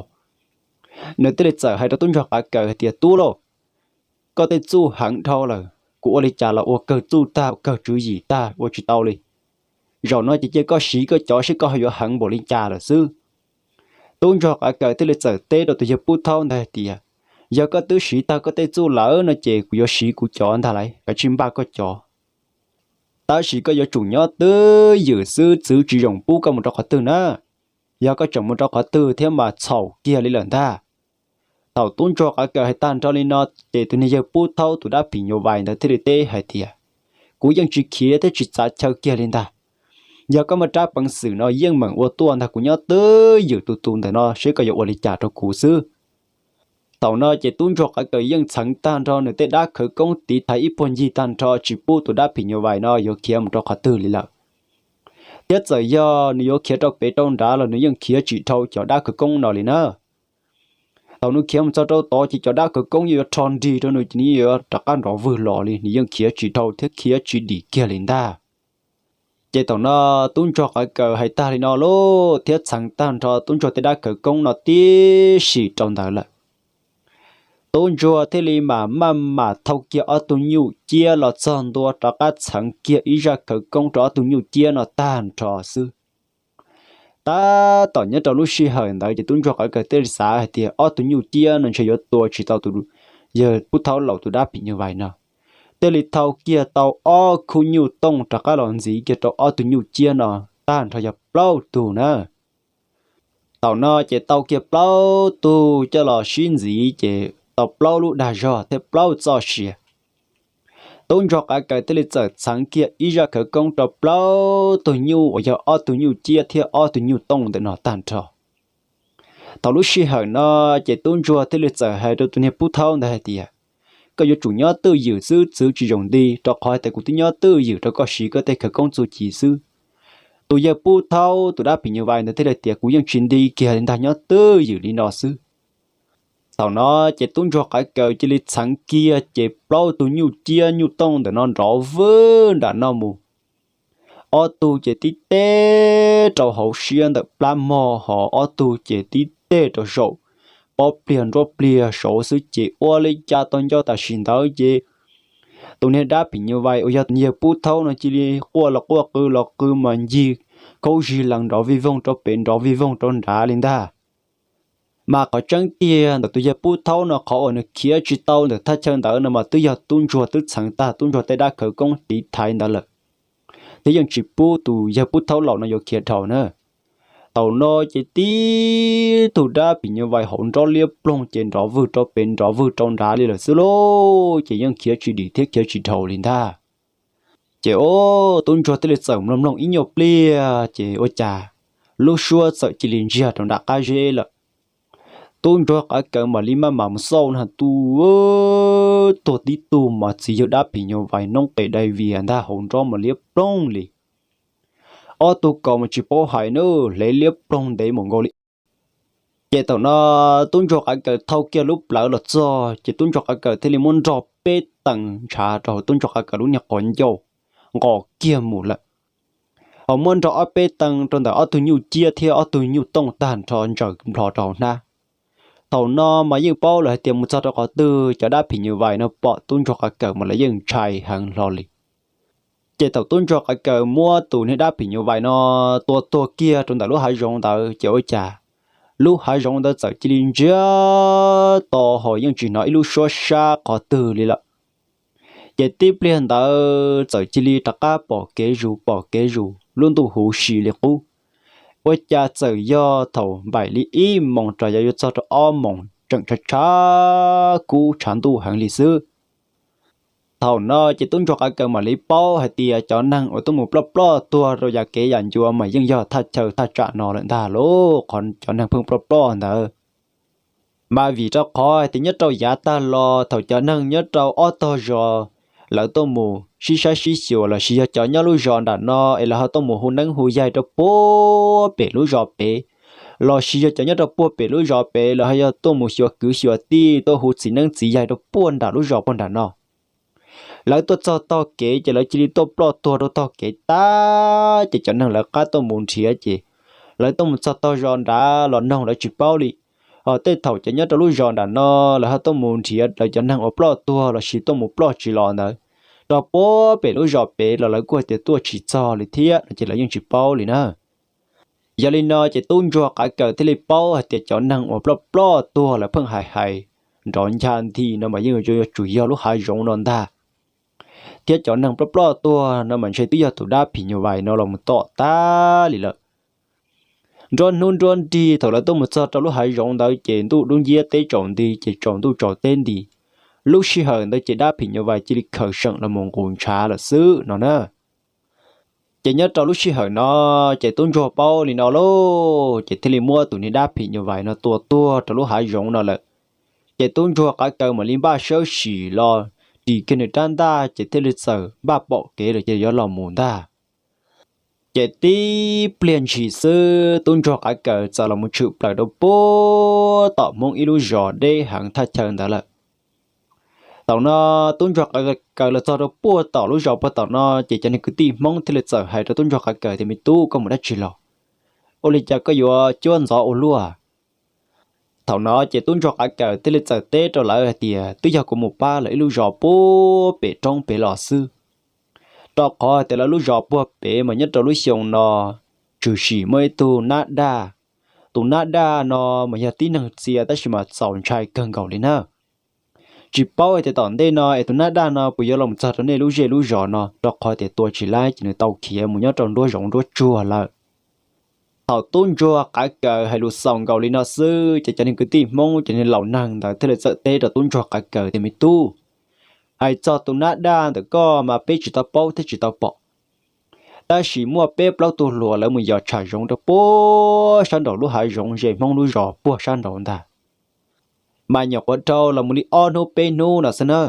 Nws thiaj li txawm hais rau tub ntsuag qav kaws hais tias, Tub lauj, koj tej txuj heev dhau lawm, kuv ua li cas los ua kawg txuj tag kawg tswv yim tag ua tsis tau li. Zaum no ces cia koj siv koj cov seb koj ho yuav heev npaum li cas lawm xwb. Tub ntsuag qav kaws thiaj li txawm teb rau tus yawg pub thaub ntawd hais tias, Yog koj twb siv tag koj tej txuj lawm no ces kuv yuav siv kuv cov ntag lauj, kav tsij npaj koj cov. Tab sis koj yuav tsum nyob twj ywm xwb, txwv tsis zoo pub koj mus rau qhov twg na. Yog koj tseem mus rau qhov twg thiab mas txhaum kiag li lawm ntag. Thaum tub ntsuag qav kaws hais tag nrho li no, ces tus niag yawg pub thaub tus dab phim nyuj vais ntawd thiaj li teb hais tias, Kuv yeej tsis khiav thiab tsis txav chaw kiag li ntag. Yog koj muaj rab peev xwm no yeej meem ua tuaj ntag, kuv nyob twj ywm tus tus ntawm no seb koj yuav ua li cas rau kuv xwb. Thaum no ces tub ntsuag qav kaws yeej txheev tag nrho nws tej dab khawv koob tiv thaiv ib puag ncig tag nrho tsis pub tus dab phim nyuj vais no yuav khiav mus rau qhov twg li lawm. Thiab txawm yog nws yuav khiav rau pem rau nrad los nws yeej khiav tsis dhau cov dab khawv koob no li na. Thaum nws khiav mus txog rau tod ces cov dab khawv koob yuav rho nrig rau nws ces nws yuav rov qab nrov vwg los li, nws yeej khiav tsis dhau thiab khiav tsis dim kiag li ntag. Ces thaum no tub ntsuag qav kaws hais tag li no lauj thiab txheev tag nrho tub ntsuag tej dab khawv koob no tib si rau ntawd lawm. Tub ntsuag thiaj li mam maj mam thau kiag ob tug nyuj ciab los txog ntua rov qab txheev kiag ib zaj khawv koob rau ob tug nyuj ciab no tag nrho xwb. Tab tom nyob rau lub sij hawm ntawd ces tub ntsuag qav kaws thiaj li xav hais tias ob tug nyuj ciab no ntshe yuav tua tsis tau tus yawg pub thaub laus tus dab phim nyuj vais no, thiaj li thau kiag tau ob khub nyuj tooj rov qab los ntxiv kiag rau ob tug nyuj ciab no tag nrho yog plaub tug na. Thaum no ces tau kiag plaub tug coj los sib ntxiv ces tau plaub lub dag zog thiab plaub txoj sia. Tub ntsuag qav kaws thiaj li txawm txheev kiag ib zaj khawv koob rau plaub tug nyuj uas yog ob tug nyuj ciab thiab ob tug nyuj tooj ntawm no tag nrho. Thaum lub sij hawm no ces tub ntsuag thiaj li txawm hais rau tus niag pub thaub ntawd hais tias, koj yuav tsum nyob twj ywm xwb, txwv tsis zoo nti, rau qhov tias kuv twb nyob twj ywm rau koj siv koj tej khawv koob txuj ci xwb. Tus yawg pub thaub tus dab phim nyuj vais ntawd thiaj li tias, kuv yeej tsis nti kiag li ntag, nyob twj ywm li no xwb. Thaum no ces tub ntsuag qav kaws cia li txheev kiag ces plaub tug nyuj ciab nyuj tooj ntawm no nrov vwj nram no mus. Ob tug ces tib teg rau hauv siab ntawm plab mog, ho ob tug ces tib teg rau saum pob pliag nruab pliag saud xwb ces ua li cas tau ncauj tam sim ntawd ces tus niag dab phim nyuj vais uas yog tus yawg pub thaub no cia li quaj los quaj, qw los qw mas ncig khaub zig lees nrov vij voog rau pem nrov vij voog rau nrad li ntag. Mas qhov tseeb tiag ntawm tus yawg pub thaub no qhov uas nws khiav tsis tau ntawm thaj chaw ntawd no mas twb yog tub ntsuag twb txheev tag tub ntsuag tej dab khawv koob tiv thaiv ntawd lawm, thiab yeej tsis pub tus yawg pub thaub laus no yuav khiav dhau na. Thaum no ces tib tug dab phim nyuj vais hauv nrob liab ploog ces nrov vwg rau pem nrov vwg rau nrad li lawm xwb lauj, ces yeej khiav tsis dim thiab khiav tsis dhau li ntag. Ces o, tub ntsuag thiaj li txawm mloog mloog ib nyuag pliag ces ua cas lub suab txawm cia li ntsiag rau nram qab zeb lawm. Tub ntsuag qav kaws mam li maj mam mus xauj no tu, tuag tib tug mas txiv yawg dab phim nyuj vais noob qes dai vias ntag, hauv nrob mas liab ploog li. Ob tug kaus mas tsis paub hais na, hlev liab ploog ntev mus nkaus li. Ces thaum no tub ntsuag qav kaws thau kiag lub plawv los txog ces tub ntsuag qav kaws thiaj li muab nrog peb tees ntshav rau hauv tub ntsuag qav kaws lub niag quav ncauj nqos kiag mus lawm. Ho muab nrog ob peb tees rau ntawm ob tug nyuj ciab thiab ob tug nyuj tooj tag nrho ntsaws nplho rau hauv hnab. Thaum no mas yeej paub lawm hais tias mus txog rau qhov twg cov dab phim nyuj vais no pom tub ntsuag qav kaws mas lawv yeej ntshai heev hlo li. Ces thaum tub ntsuag qav kaws muab tus niag dab phim nyuj vais no tua tuag kiag rau ntawm lub hav zoov ntawd ces ua cas lub hav zoov ntawd txawm cia li ntsiag to ho yeej tsis hnov ib lub suab sab qhov twg li lawm. Ces tib pliag ntawd txawm cia li rov qab pom kev zus pom kev zus, lub ntuj huv si li qub. Ua cas txawm yog thaum npaim li ib moos rov yuav txog rau ob moos tseem tshav tshav kub tshav ntuj heev li xwb. Thaum no ces tub ntsuag qav kaws mam li paub hais tias cov neeg uas tuaj mus ploj ploj tuag rau yav kev yam ncua mas yeej yog thaj chaw thaj tsam no lawm ntag lauj, qhov cov neeg pheej ploj ploj ntawd. Mas vim rau qhov hais tias nyob rau yav tag los thaum cov neeg nyob rau ob tog zos lawv tuaj mus sib saib sib xyuas lossis yog cov nyob lub zos nram no es lawv ho tuaj mus hu neeb hu yaig rau puag pem lub zos pem, lossis yog cov nyob rau puag pem lub zos pem lawv ho yog tuaj mus xyuas kwv xyuas tij tuaj hu txiv neeb txiv yaig rau puag nram lub zos puag nram no. Lawv tuaj txog tog kev ces lawv cia li tuaj ploj tuag rau tog kev tag ces cov neeg lawv qab tuaj mus nrhiav ces lawv tuaj mus txog tog zos nrad los noog lawv tsis paub li. Ho tej thaum cov nyob rau lub zos nram no lawv ho tuaj mus nrhiav lawv cov neeg uas ploj tuag lossis tuaj mus ploj tsis los ntawd rau puag pem lub zos pem los lawv kuj hais tias tuaj tsis txog li thiab no ces lawv yeej tsis paub li na. Yog li no ces tub ntsuag qav kaws thiaj li paub hais tias cov neeg uas ploj ploj tuag lawv pheej hais hais nrov ncha nthi no mas yeej yuav tsum yog lub hav zoov no ntag. Thiab cov neeg ploj ploj tuag no mas ntshe twb yog tus dab phim nyuj vais no los mus tom tag li lawm. Nruab hnub nruab nrig thaum lawv tuaj mus txog rau lub hav zoov ntawd ces ntuj dub nciab teb tsaus nti ces tsaus ntuj tsaus teb nti. Lub sij hawm ntawd ces dab phim nyuj vais cia li khaws seem los mus nqus ntshav lawm xwb no na. Ces nyob rau lub sij hawm no ces tub ntsuag paub li no lauj, ces thiaj li muab tus niag dab phim nyuj vais no tua tuag rau lub hav zoov no lawm. Ces tub ntsuag qav kaws mam li npaj sawb sim los ris kiag nws rab ntaj ces thiaj li txawm npaj pom kev lawm ces yuav los mus ntag. Ces tib pliag ntshis xwb tub ntsuag qav kaws txawm los mus tshwm plaws rau puag tom hmoob ib lub zos deb heev thaj chaw ntawd lawm. Thaum no tub ntsuag qav kaws los txog rau puag tom lub zos puag tom no ces cov niag kwv tij hmoob thiaj li txawm hais rau tub ntsuag qav kaws tias, me tub, koj mus dab tsi los? Ua li cas koj yuav cuab ntxov ua luaj? Thaum no ces tub ntsuag qav kawm thiaj li txawm teb rau lawv hais tias twb yog kuv mus pab lawv ib lub zos puag pem roob pem los xwb, rau qhov tias lawv lub zos puag pem mas nyob rau lub xyoo no tshwm sim muaj ib tug nab daj. Tus nab daj no mas yog tib neeg txia tab sis mas txaus ntshai kawg nkaus li na. Tsis paub hais tias tom ntej no es tus nab daj no puas yuav los txog rau nej lub zej lub zos no, rau qhov tias tua tsis laib ces nws tau khiav mus nyob rau nruab zoov nruab tsuag lawm. Thaum tub ntsuag qav kawm hais lus xaus nkaus li no xwb ces cov niag kwv tij Hmoob, cov niag laus neeg ntawd thiaj li txawm teb rau tub ntsuag qav kawm tias me tub, hais txog tus nab daj ntawm koj mas peb tsis tau paub thiab tsis tau pom, tab sis muaj peb plaub tug hluas lawv mus yos tsham zoov rau puag sab nraum lub hav zoov ze Hmoob lub zos puag sab nraud ntag. Mas nyuam qhuav dhau los mus li ob hnub peb hnub no xwb na,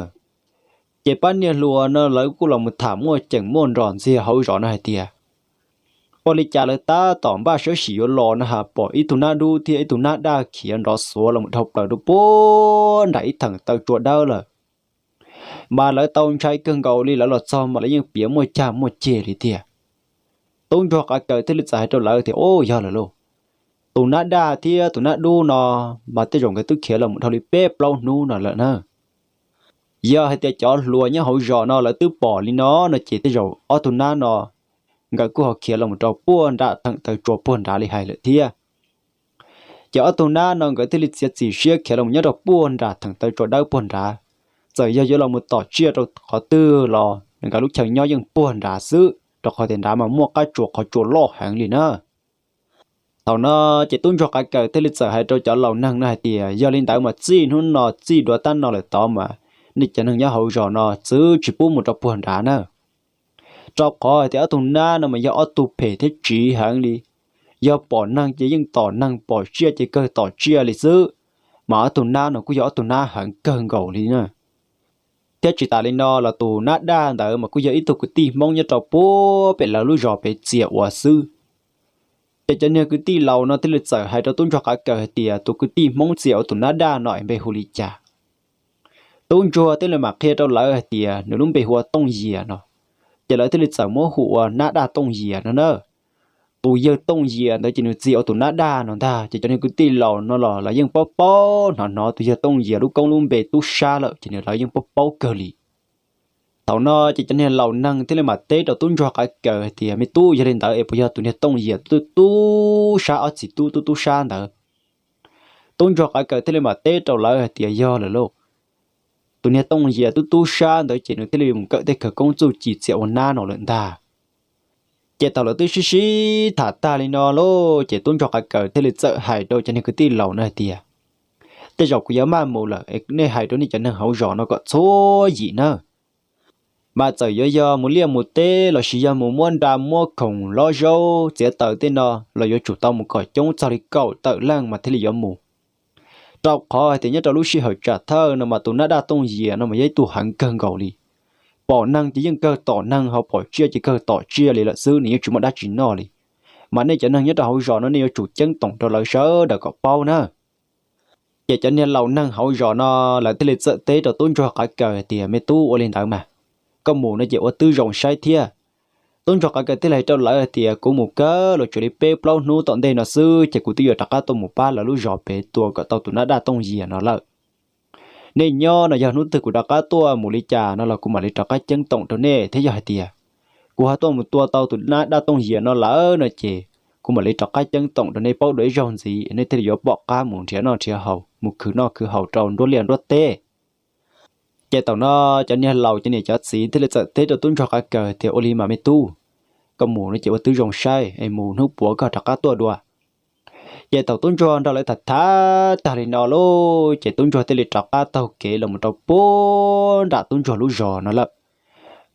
ces pab niag hluas no lawv kuj los mus tham muaj ceem muaj nrog ntxiag hauv zos no hais tias ua li cas lawv tab tom npaj sawv sim yuav los no ha pom ib tug nab dub thiab ib tug nab daj khiav nrov xuav los mus dhau plaws rau puag nram ib theem taw tsua dawb lawm. Mas lawv tau ntshai kawg nkaus li, lawv los txog mas lawv yeej piav muaj cag muaj ceg li tiag. Tub ntsuag qav kawm thiaj li txawm hais rau lawv tias u, yog lawm lauj, tus nab daj thiab tus nab dub no mas tej zaum nkawd twb khiav los mus dhau li peb plaub hnub no lawm na. Yog hais tias cov hluas nyob hauv zos no lawv twb pom li no no ces tej zaum ob tug nab no nkawd kuj ho khiav los mus rau puag nram theem taw tsua puag nrad li hais lawm thiab. Ces ob tug nab no nkawd thiaj li txiav txim siab khiav los nyob rau puag nram theem taw tsua dawb puag nrad. Txawm yog yuav los mus tom tsiaj rau qhov twg los nkawd lub chaw nyob yeej puag nrad xwb, rau qhov tias nrad mas muaj qab tsuas qhov tsua loj heev li na. Thaum no ces tub ntsuag qav kawm thiaj li txawm hais rau cov laus neeg no hais tias yog li ntawd mas txij hnub no txij dua tab no lawm tod mas nej cov neeg nyob hauv zos no txwv tsis pub mus rau puag nrad na. Rau qhov hais tias ob tug nab no mas yog ob tug phem thiab tsiv heev li, yog pom neeg ces yeej tom neeg, pom tsiaj ces kawg tom tsiaj li xwb. Mas ob tug nab no kuj yog ob tug nab heev kawg nkaus li na. Thiab tsis tas li no los tus nab daj ntawd mas kuj yog ib tug kwv tij Hmoob nyob rau puag pem lawv lub zos pem txias ua xwb. Ces cov niag kwv tij laus no thiaj li txawm hais rau tub ntsuag qav kawm hais tias tus kwv tij Hmoob txias ua tus nab daj no es npe hu li cas. Tub ntsuag thiaj li mam qhia rau lawv hais tias nws lub npe hu ua Tooj Yias no. Ces lawv thiaj li txawm muab hu ua nab daj Tooj Yias no na. Tus yawg Tooj Yias ntawd ces nws txias ua tus nab daj no ntag. Ces cov niag kwv tij laus no los lawv yeej paub paub hnov hnov tus yawg Tooj Yias lub koob lub npe tub sab lawm ces nws lawv yeej paub paub kawg li. Thaum no ces cov niag laus neeg thiaj li mam teb rau tub ntsuag qav kawm hais tias me tub, yog li ntawd es puas yog tus niag Tooj Yias tub tub sab, ob txiv tub tub tub sab ntawd? Tub ntsuag qav kawm thiaj li mam teb rau lawv hais tias yog lawm lauj. Tus niag Tooj Yias tub tub sab ntawd ces nws thiaj li mus kawm tej khawv koob txuj ci txias ua nab no lawm ntag. Ces thaum lawv twb sib sib tham tag li no lauj, ces tub ntsuag qav kawm thiaj li txawm hais rau cov niag kwv tij laus no hais tias tej zaum kuv yuav maj mus lawm es nej hais rau nej cov neeg hauv zos no kom txhua yim na. Mas txawm yuav yog mus liaj mus teb lossis yog mus muab nra muab khoom lob zaub txiav taws tej no los yuav tsum tau mus kom coob txog li kaum tawm leej mas thiaj li yuav mus. Rau qhov hais tias nyob rau lub sij hawm tsam thawj no mas tus nab daj Tooj Yias no mas yog ib tug heev kawg nkaus li. Pom neeg ces yeej kawg tom neeg, ho pom tsiaj ces kawg tom tsiaj li lawm xwb, nws yeej tsis muaj dab tsi noj li. Mas nej cov neeg nyob rau hauv zos no nej yuav tsum ceeb toom rau lawv sawv daws kom paub na. Ces cov niag laus neeg hauv zos no lawv thiaj li txawm teb rau tub ntsuag qav kawm hais tias me tub, ua li ntawd mas koj mus no ces ua tib zoo saib thiab. Tub ntsuag qav kawm thiaj li hais rau lawv hais tias kuv mus kawg los tsuas li peb plaub hnub tom ntej no xwb ces kuv twb yuav rov qab tuaj mus pab lawv lub zos pem tua kom tau tus nab daj Tooj Yias no lawm. Nej nyob no yog hnub twg kuv rov qab tuaj mus li cas no los kuv mam li rov qab ceeb toom rau nej thiab. Yog hais tias kuv ho tuaj mus tua tau tus nab daj Tooj Yias no lawm no ces kuv mam li rov qab ceeb toom rau nej paub dua ib zaug ntxiv, nej thiaj li yuav pom qab mus nrhiav noj nrhiav haus, mus khwv noj khwv haus rau nruab liaj nruab teb. Ces thaum no cov niag laus cov niam cov txiv thiaj li txawm teb rau tub ntsuag qav kawm tias ua li mas me tub, koj mus no ces ua tib zoo saib es mus hnub puav koj rov qab tuaj dua. Ces thaum tub ntsuag nrog lawv tham tham tag li no lauj, ces tub ntsuag thiaj li rov qab taug kev los mus rau puag nram tub ntsuag lub zos no lawm.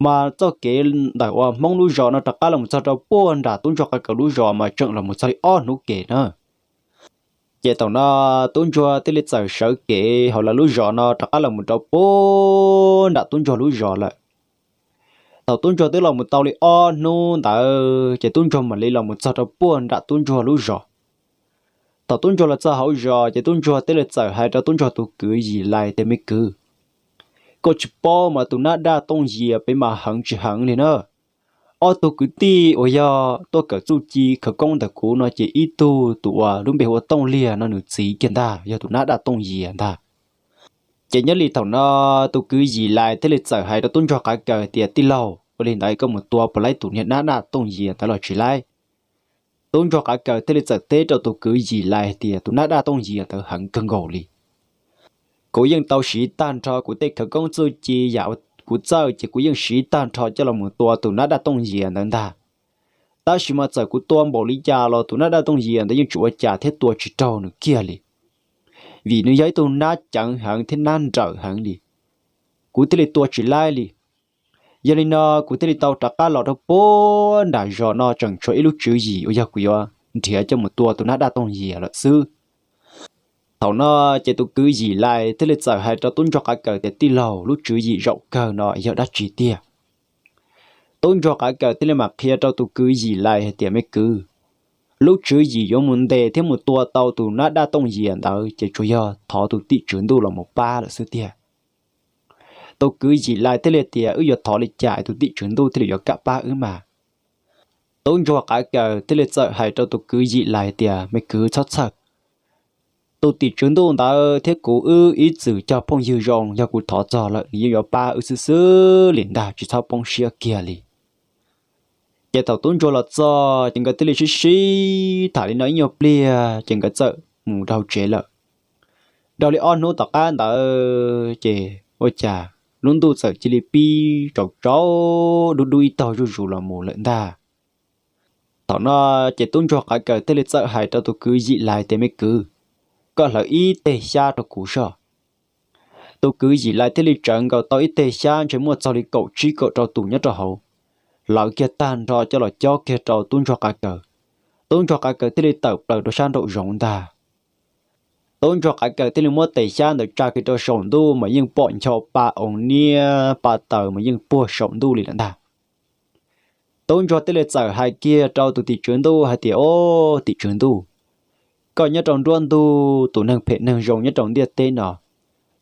Mas txoj kev ntawm uas Hmoob lub zos no rov qab los mus txog rau puag nram tub ntsuag qav kawm lub zos mas tseem los mus txog li ob hnub kev na. Ces thaum no tub ntsuag thiaj li txawm sawv kev hauv lawv lub zos no rov qab los mus rau puag nram tub ntsuag lub zos lawm. Thaum tub ntsuag twb los mus tau li ob hnub ntawd ces tub ntsuag mam li los mus txog rau puag nram tub ntsuag lub zos. Thaum tub ntsuag los txog hauv zos ces tub ntsuag thiaj li txawm hais rau tub ntsuag tus kwv Yim Lais tias me kwv, koj tsis paub mas tus nab daj Tooj Yias pem mas heev tsis heev li na. ob tug kwv tij uas yog tuaj kawm txuj ci khawv koob ntawm kuv no ces ib tug tus uas lub npe hu ua Tooj Liag no nws txiv kiag ntag yog tus nab daj Tooj Yias ntag. Ces nyob li thaum no tus kwv Yim Lais thiaj li txawm hais rau tub ntsuag Qav Kaws tias, tij laug, ua li ntawd koj mus tua puas laib tus niag nab daj Tooj Yias ntawd los tsis laib? Tub ntsuag Qav Kaws thiaj li txawm teb rau tus kwv Yim Lais hais tias, tus nab daj Tooj Yias ntawd heev kawg nkaus li. Kuv yeej tau siv tag nrho kuv tej khawv koob txuj ci yam kuv txawj ces kuv yeej siv tag nrho coj los mus tua tus nab daj Tooj Yias ntawd ntag. Tab sis mas txawm kuv tua npaum li cas los tus nab daj Tooj Yias ntawd yeej tsis ua cas thiab tua tsis raug nws kiag li, vim nws yog ib tug nab ceev heev thiab nab nrawm heev li, kuv thiaj li tua tsis laib li. Yog li no kuv thiaj li tau rov qab los rau puag nram zos no tseem tshuav ib lub tswv yim uas yog kuv yuav nrhiav coj mus tua tus nab daj Tooj Yias lawm xwb. Thaum no ces tus kwv Yim Lais thiaj li txawm hais rau tub ntsuag Qav Kaws tias, tij laug, lub tswv yim zaum kawg no yog dab tsi tiag? Tub ntsuag Qav Kaws thiaj li mam qhia rau tus kwv Yim Lais hais tias, me kwv, lub tswv yim yuav mus ntes thiab mus tua tau tus nab daj Tooj Yias ntawd ces tsuas yog thov tus tim tswv ntuj los mus pab lawm xwb tiag. Tus kwv Yim Lais thiaj li tias, wb yuav thov li cas tus tim tswv ntuj thiaj li yuav kam pab wb mas? Tub ntsuag Qav Kaws thiaj li txawm hais rau tus kwv Yim Lais tias, me kwv txhob txhawj, tus tim tswv ntuj ntawd thiab kuv wb ib txwm cog phooj ywg zoo, yog kuv thov txog lawm nws yeej yuav pab wb xwb xwb li ntag, tsis txhob poob siab kiag li. Ces thaum tub ntsuag los txog ces nkawd thiaj li sib sib tham li no ib nyuag pliag ces nkawd txawm mus rau hauv tsev lawm. Dhau li ob hnub tom qab ntawd ces ua cas lub ntuj txawm cia li pib tsaus tsaus dub dub ib taug zuj zus los mus lawm ntag. Thaum no ces tub ntsuag Qav Kaws thiaj li txawm hais rau tus kwv Yim Lais tias, me kwv, koj hlawv ib teg xyab rau kuv soj. Tus kwv Yim Lais thiaj li tsawv nkaus tau ib teg xyab ntshe muaj txog li kaum tsib kaum rau tus nyob rau hauv, hlawv kiag tag nrho coj los cob kiag rau tub ntsuag Qav Kaws. Tub ntsuag Qav Kaws thiaj li tawm plaws rau sab nraum zoov ntag. Tub ntsuag Qav Kaws thiaj li muab teg xyab ntawd tsa kiag rau saum ntuj mas yeej pom ncho pa oos niab pa taws mas yeej puag saum ntuj li lawm ntag. Tub ntsuag thiaj li txawm hais kiag rau tus tim tswv ntuj hais tias, o, tim tswv ntuj, koj nyob rau nruab ntug, tus neeg phem neeg zoo nyob rau ntiaj teb no,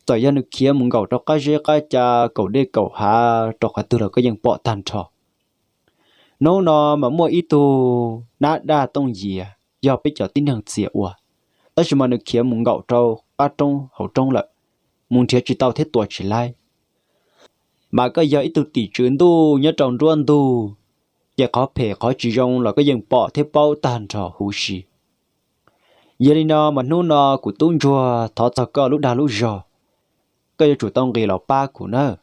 txawm yog nws khiav mus nkaum rau qab zeb qab ca, kaum dej kaum hav rau qhov twg los koj yeej pom tag nrho. Hnub no mas muaj ib tug nab daj Tooj Yias yog peb cov tib neeg txias ua, tab sis mas nws khiav mus nkaum rau qab roob hauv roob lawm, mus nrhiav tsis tau thiab tua tsis laib. Mas koj yog ib tug tim tswv ntuj nyob rau nruab ntug, ces qhov phem qhov tsis zoo los koj yeej pom thiab paub tag nrho huv si. Yog li no mas hnub no kuv tub ntsuag thov txog koj lub dag lub zog, koj yuav tsum tau nqis los pab kuv nawb.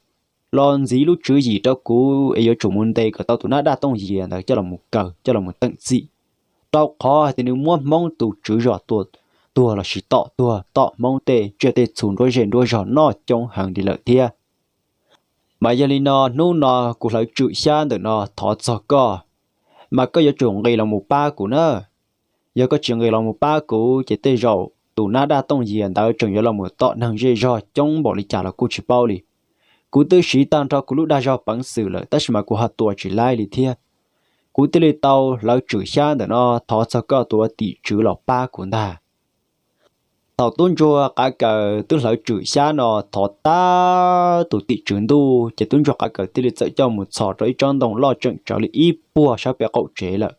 Los ntxiv lub tswv yim rau kuv es yuav tsum mus ntes kom tau tus nab daj Tooj Yias ntawd coj los mus kaw coj los mus teem txim, rau qhov hais tias nws muab Hmoob tus tswv zos tua tuag lossis tom tuag, tom Hmoob tej tsiaj tej txhu nruab zej nruab zog noj coob heev li lawm thiab. Mas yog li no hnub no kuv hlawv tswm xyab ntawm no thov txog koj, mas koj yuav tsum nqis los mus pab kuv na. Yog koj tsis nqis los mus pab kuv ces tej zaum tus nab daj Tooj Yias ntawd tseem yuav los mus tom neeg zej zog coob npaum li cas los kuj tsis paub li. Kuv twb siv tag nrho kuv lub dag zog peev xwm lawm tab sis mas kuv ho tua tsis laib li thiab. Kuv thiaj li tau hlawv tswm xyab ntawm no thov txog koj tus ua tim tswv los pab kuv ntag. Thaum tub ntsuag Qav Kaws twb hlawv tswm xyab no thov tag tus tim tswv ntuj ces tub ntsuag Qav Kaws thiaj li txawm coj mus txhos rau ib tsob ntoo loj tseem tsawv li ib puag sab pem qaum tsev lawm.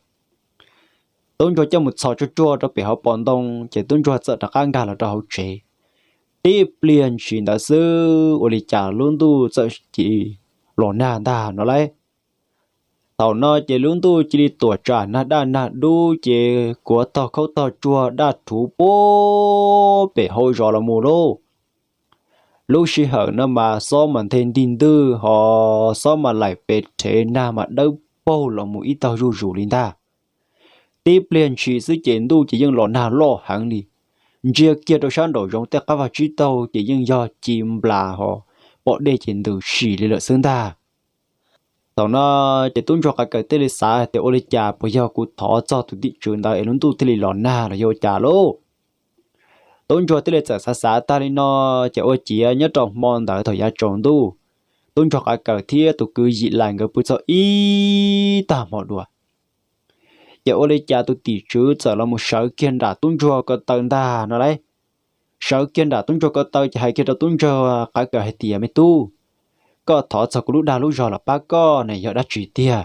Tub ntsuag coj mus txhos tsuag tsuag rau pem hauv pos ntoo ces tub ntsuag txawm rov qab nkag los rau hauv tsev. Tib pliag ntshis ntawd xwb ua li cas lub ntuj txawm cia li los nag ntag no lauj. Thaum no ces lub ntuj cia li tuam tsam nag daj nag dub ces kuav tog khaub tog tsuag daj rhuv puag pem hauv zos los mus lauj. Lub sij hawm no mas xob mas nthe ntig ntwg ho xob mas laim pes rhev nag mas dawb paug los mus ib taug zuj zus li ntag. Tib pliag ntshis xwb ces ntuj ces yeej los nag loj heev li. Ntsia kiag rau sab nraum zoov tej qab vag tsib taug ces yeej yog ci nplas ho pom dej ces ntws sim li lawm xwb ntag. Thaum no ces tub ntsuag Qav Kaws thiaj li xav tias ua li cas puas yog kuv thov txog tus tim tswv ntawd es lub ntuj thiaj li los nag los yog ua cas lauj. Tub ntsuag thiaj li txawm xav xav tag li no, ces ua ciav nyob rau hmo ntawd thaum yav tsaus ntuj, tub ntsuag Qav Kaws thiab tus kwv Yim Lais nkawd pw txog ib tag hmo dua. Ces ua li cas tus tim tswv txawm los mus sawv kiag nram tub ntsuag ko taw ntag no lauj. Sawv kiag nram tub ntsuag ko taw ces hais kiag rau tub ntsuag Qav Kaws hais tias, me tub, koj thov txog kuv lub dag lub zog los pab koj ne yog dab tsi tiag?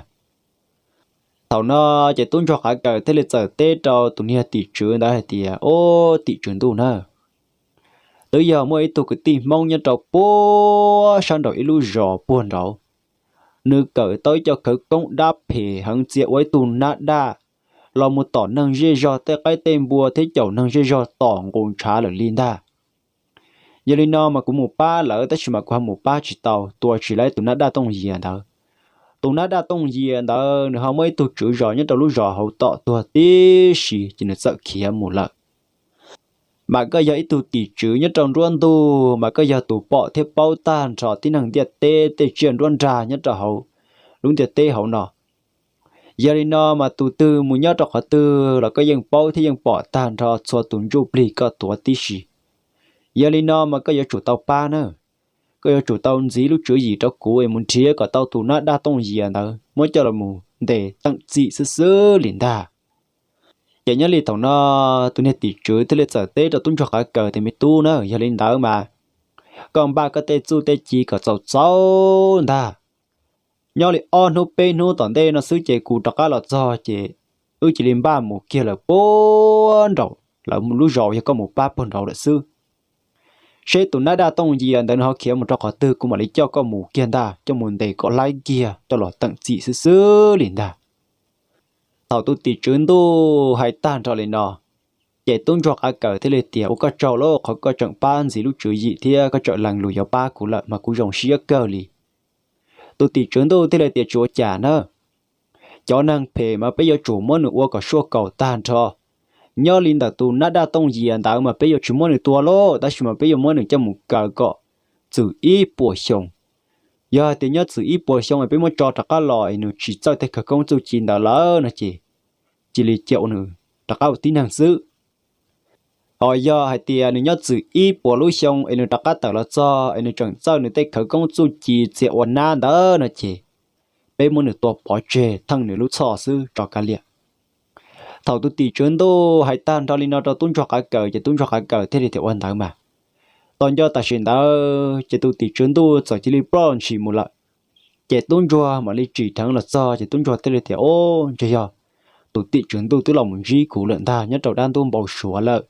Thaum no ces tub ntsuag qav kaws thiaj li txawm teb rau tus niag tim tswv ntawd hais tias, Ob, tim tswv ntuj na, twb yog muaj ib tug kwv tij Hmoob nyob rau puag sab nraum ib lub zos puag nraud, nws kawm tau ib co khawv koob dab phem heev txia ua ib tug nab daj los mus tom neeg zej zog tej qaib tej npua thiab caum neeg zej zog tom nqus ntshav lawm li ntag. Yog li no mas kuv mus pab lawm tab sis mas kuv ho mus pab tsis tau, tua tsis tau tus nab daj tooj yias ntawd. Tus nab daj tooj yias ntawd nws ho muaj ib tug tswv zos nyob rau lub zos hauv tom tuag tib si ces nws txawm khiav mus lawm. Mas koj yog ib tug tim tswv nyob rau nruab ntug mas koj yog tus pom thiab paub tag nrho tib neeg ntiaj teb tej tsiaj nruab nrag nyob rau hauv lub ntiaj teb hauv no. Yog li no mas tus twg mus nyob rau qhov twg los koj yeej paub thiab yeej pom tag nrho txhua tus ntsuj plig koj tuav tib si. Yog li no mas koj yuav tsum tau pab na, koj yuav tsum tau ntxiv lub tswv yim rau kuv es mus nrhiav kom tau tus nab daj tooj yias ntawd muab coj los mus ntes teem txim xwb xwb li ntag. Ces nyob li thaum no tus niag tim tswv thiaj li txawm teb rau tub ntsuag qav kaws tias, Me tub na, yog li ntawd mas koj npaj koj tej txuj tej ci kom txaus txaus ntag. Nyob li ob hnub peb hnub tom ntej no xwb ces kuv rov qab los txog ces wb cia li npaj mus kiag lawm puag nraum lawv lub zos yog koj mus pab puag nraud lawm xwb. Seb tus nab daj tooj yias ntawd nws ho khiav mus rau qhov twg kuv mam li coj koj mus kiag ntag, coj mus ntes kom laib kiag coj los teem txim xwb xwb li ntag. Thaum tus tim tswv ntuj hais tag nrho li no, ces tub ntsuag qav kaws thiaj li tias, Ua koj tsaug lauj, qhov koj tseem pab ntxiv lub tswv yim thiab koj tseem lees lus yuav pab kuv lawm mas kuv zoo siab kawg li. Tus tim tswv ntuj thiaj li tias, Tsis ua cas na, cov neeg phem mas peb yuav tsum muab nws ua kom suaj kaum tag nrho. Nyob li ntawm tus nab daj tooj yias ntawd mas peb yuav tsis muab nws tua lauj, tab sis mas peb yuav muab nws coj mus kaw kom txwm ib puas xyoo. Yog hais tias nyob txwm ib puas xyoo es peb muab tso rov qab los es nws tsis txawj tej khawv koob txuj ci ntawd lawm no ces cia li cia ua nws rov qab ua tib neeg xwb. Ho yog hais tias nws nyob txwm ib puas lub xyoo es nws rov qab tawm los txog es nws tseem txawj nws tej khawv koob txuj ci txia ua nab ntawd no ces peb muab nws tua pov tseg theej nws lub txhoj xwb tso kav liam. Thaum tus tim tswv ntuj hais tag nrho li no rau tub ntsuag qav kaws ces tub ntsuag qav kaws thiaj li tias, Ua ntawd mas. Tos nco tam sim ntawd ces tus tim tswv ntuj txawm cia li ploj ntshis mus lawm. Ces tub ntsuag mam li tsim dheev los txog ces tub ntsuag thiaj li tias, Ob, ntshe yog tus tim tswv ntuj twb los mus ntsib kuv lawm ntag nyob rau dab ntub npau suav lawm.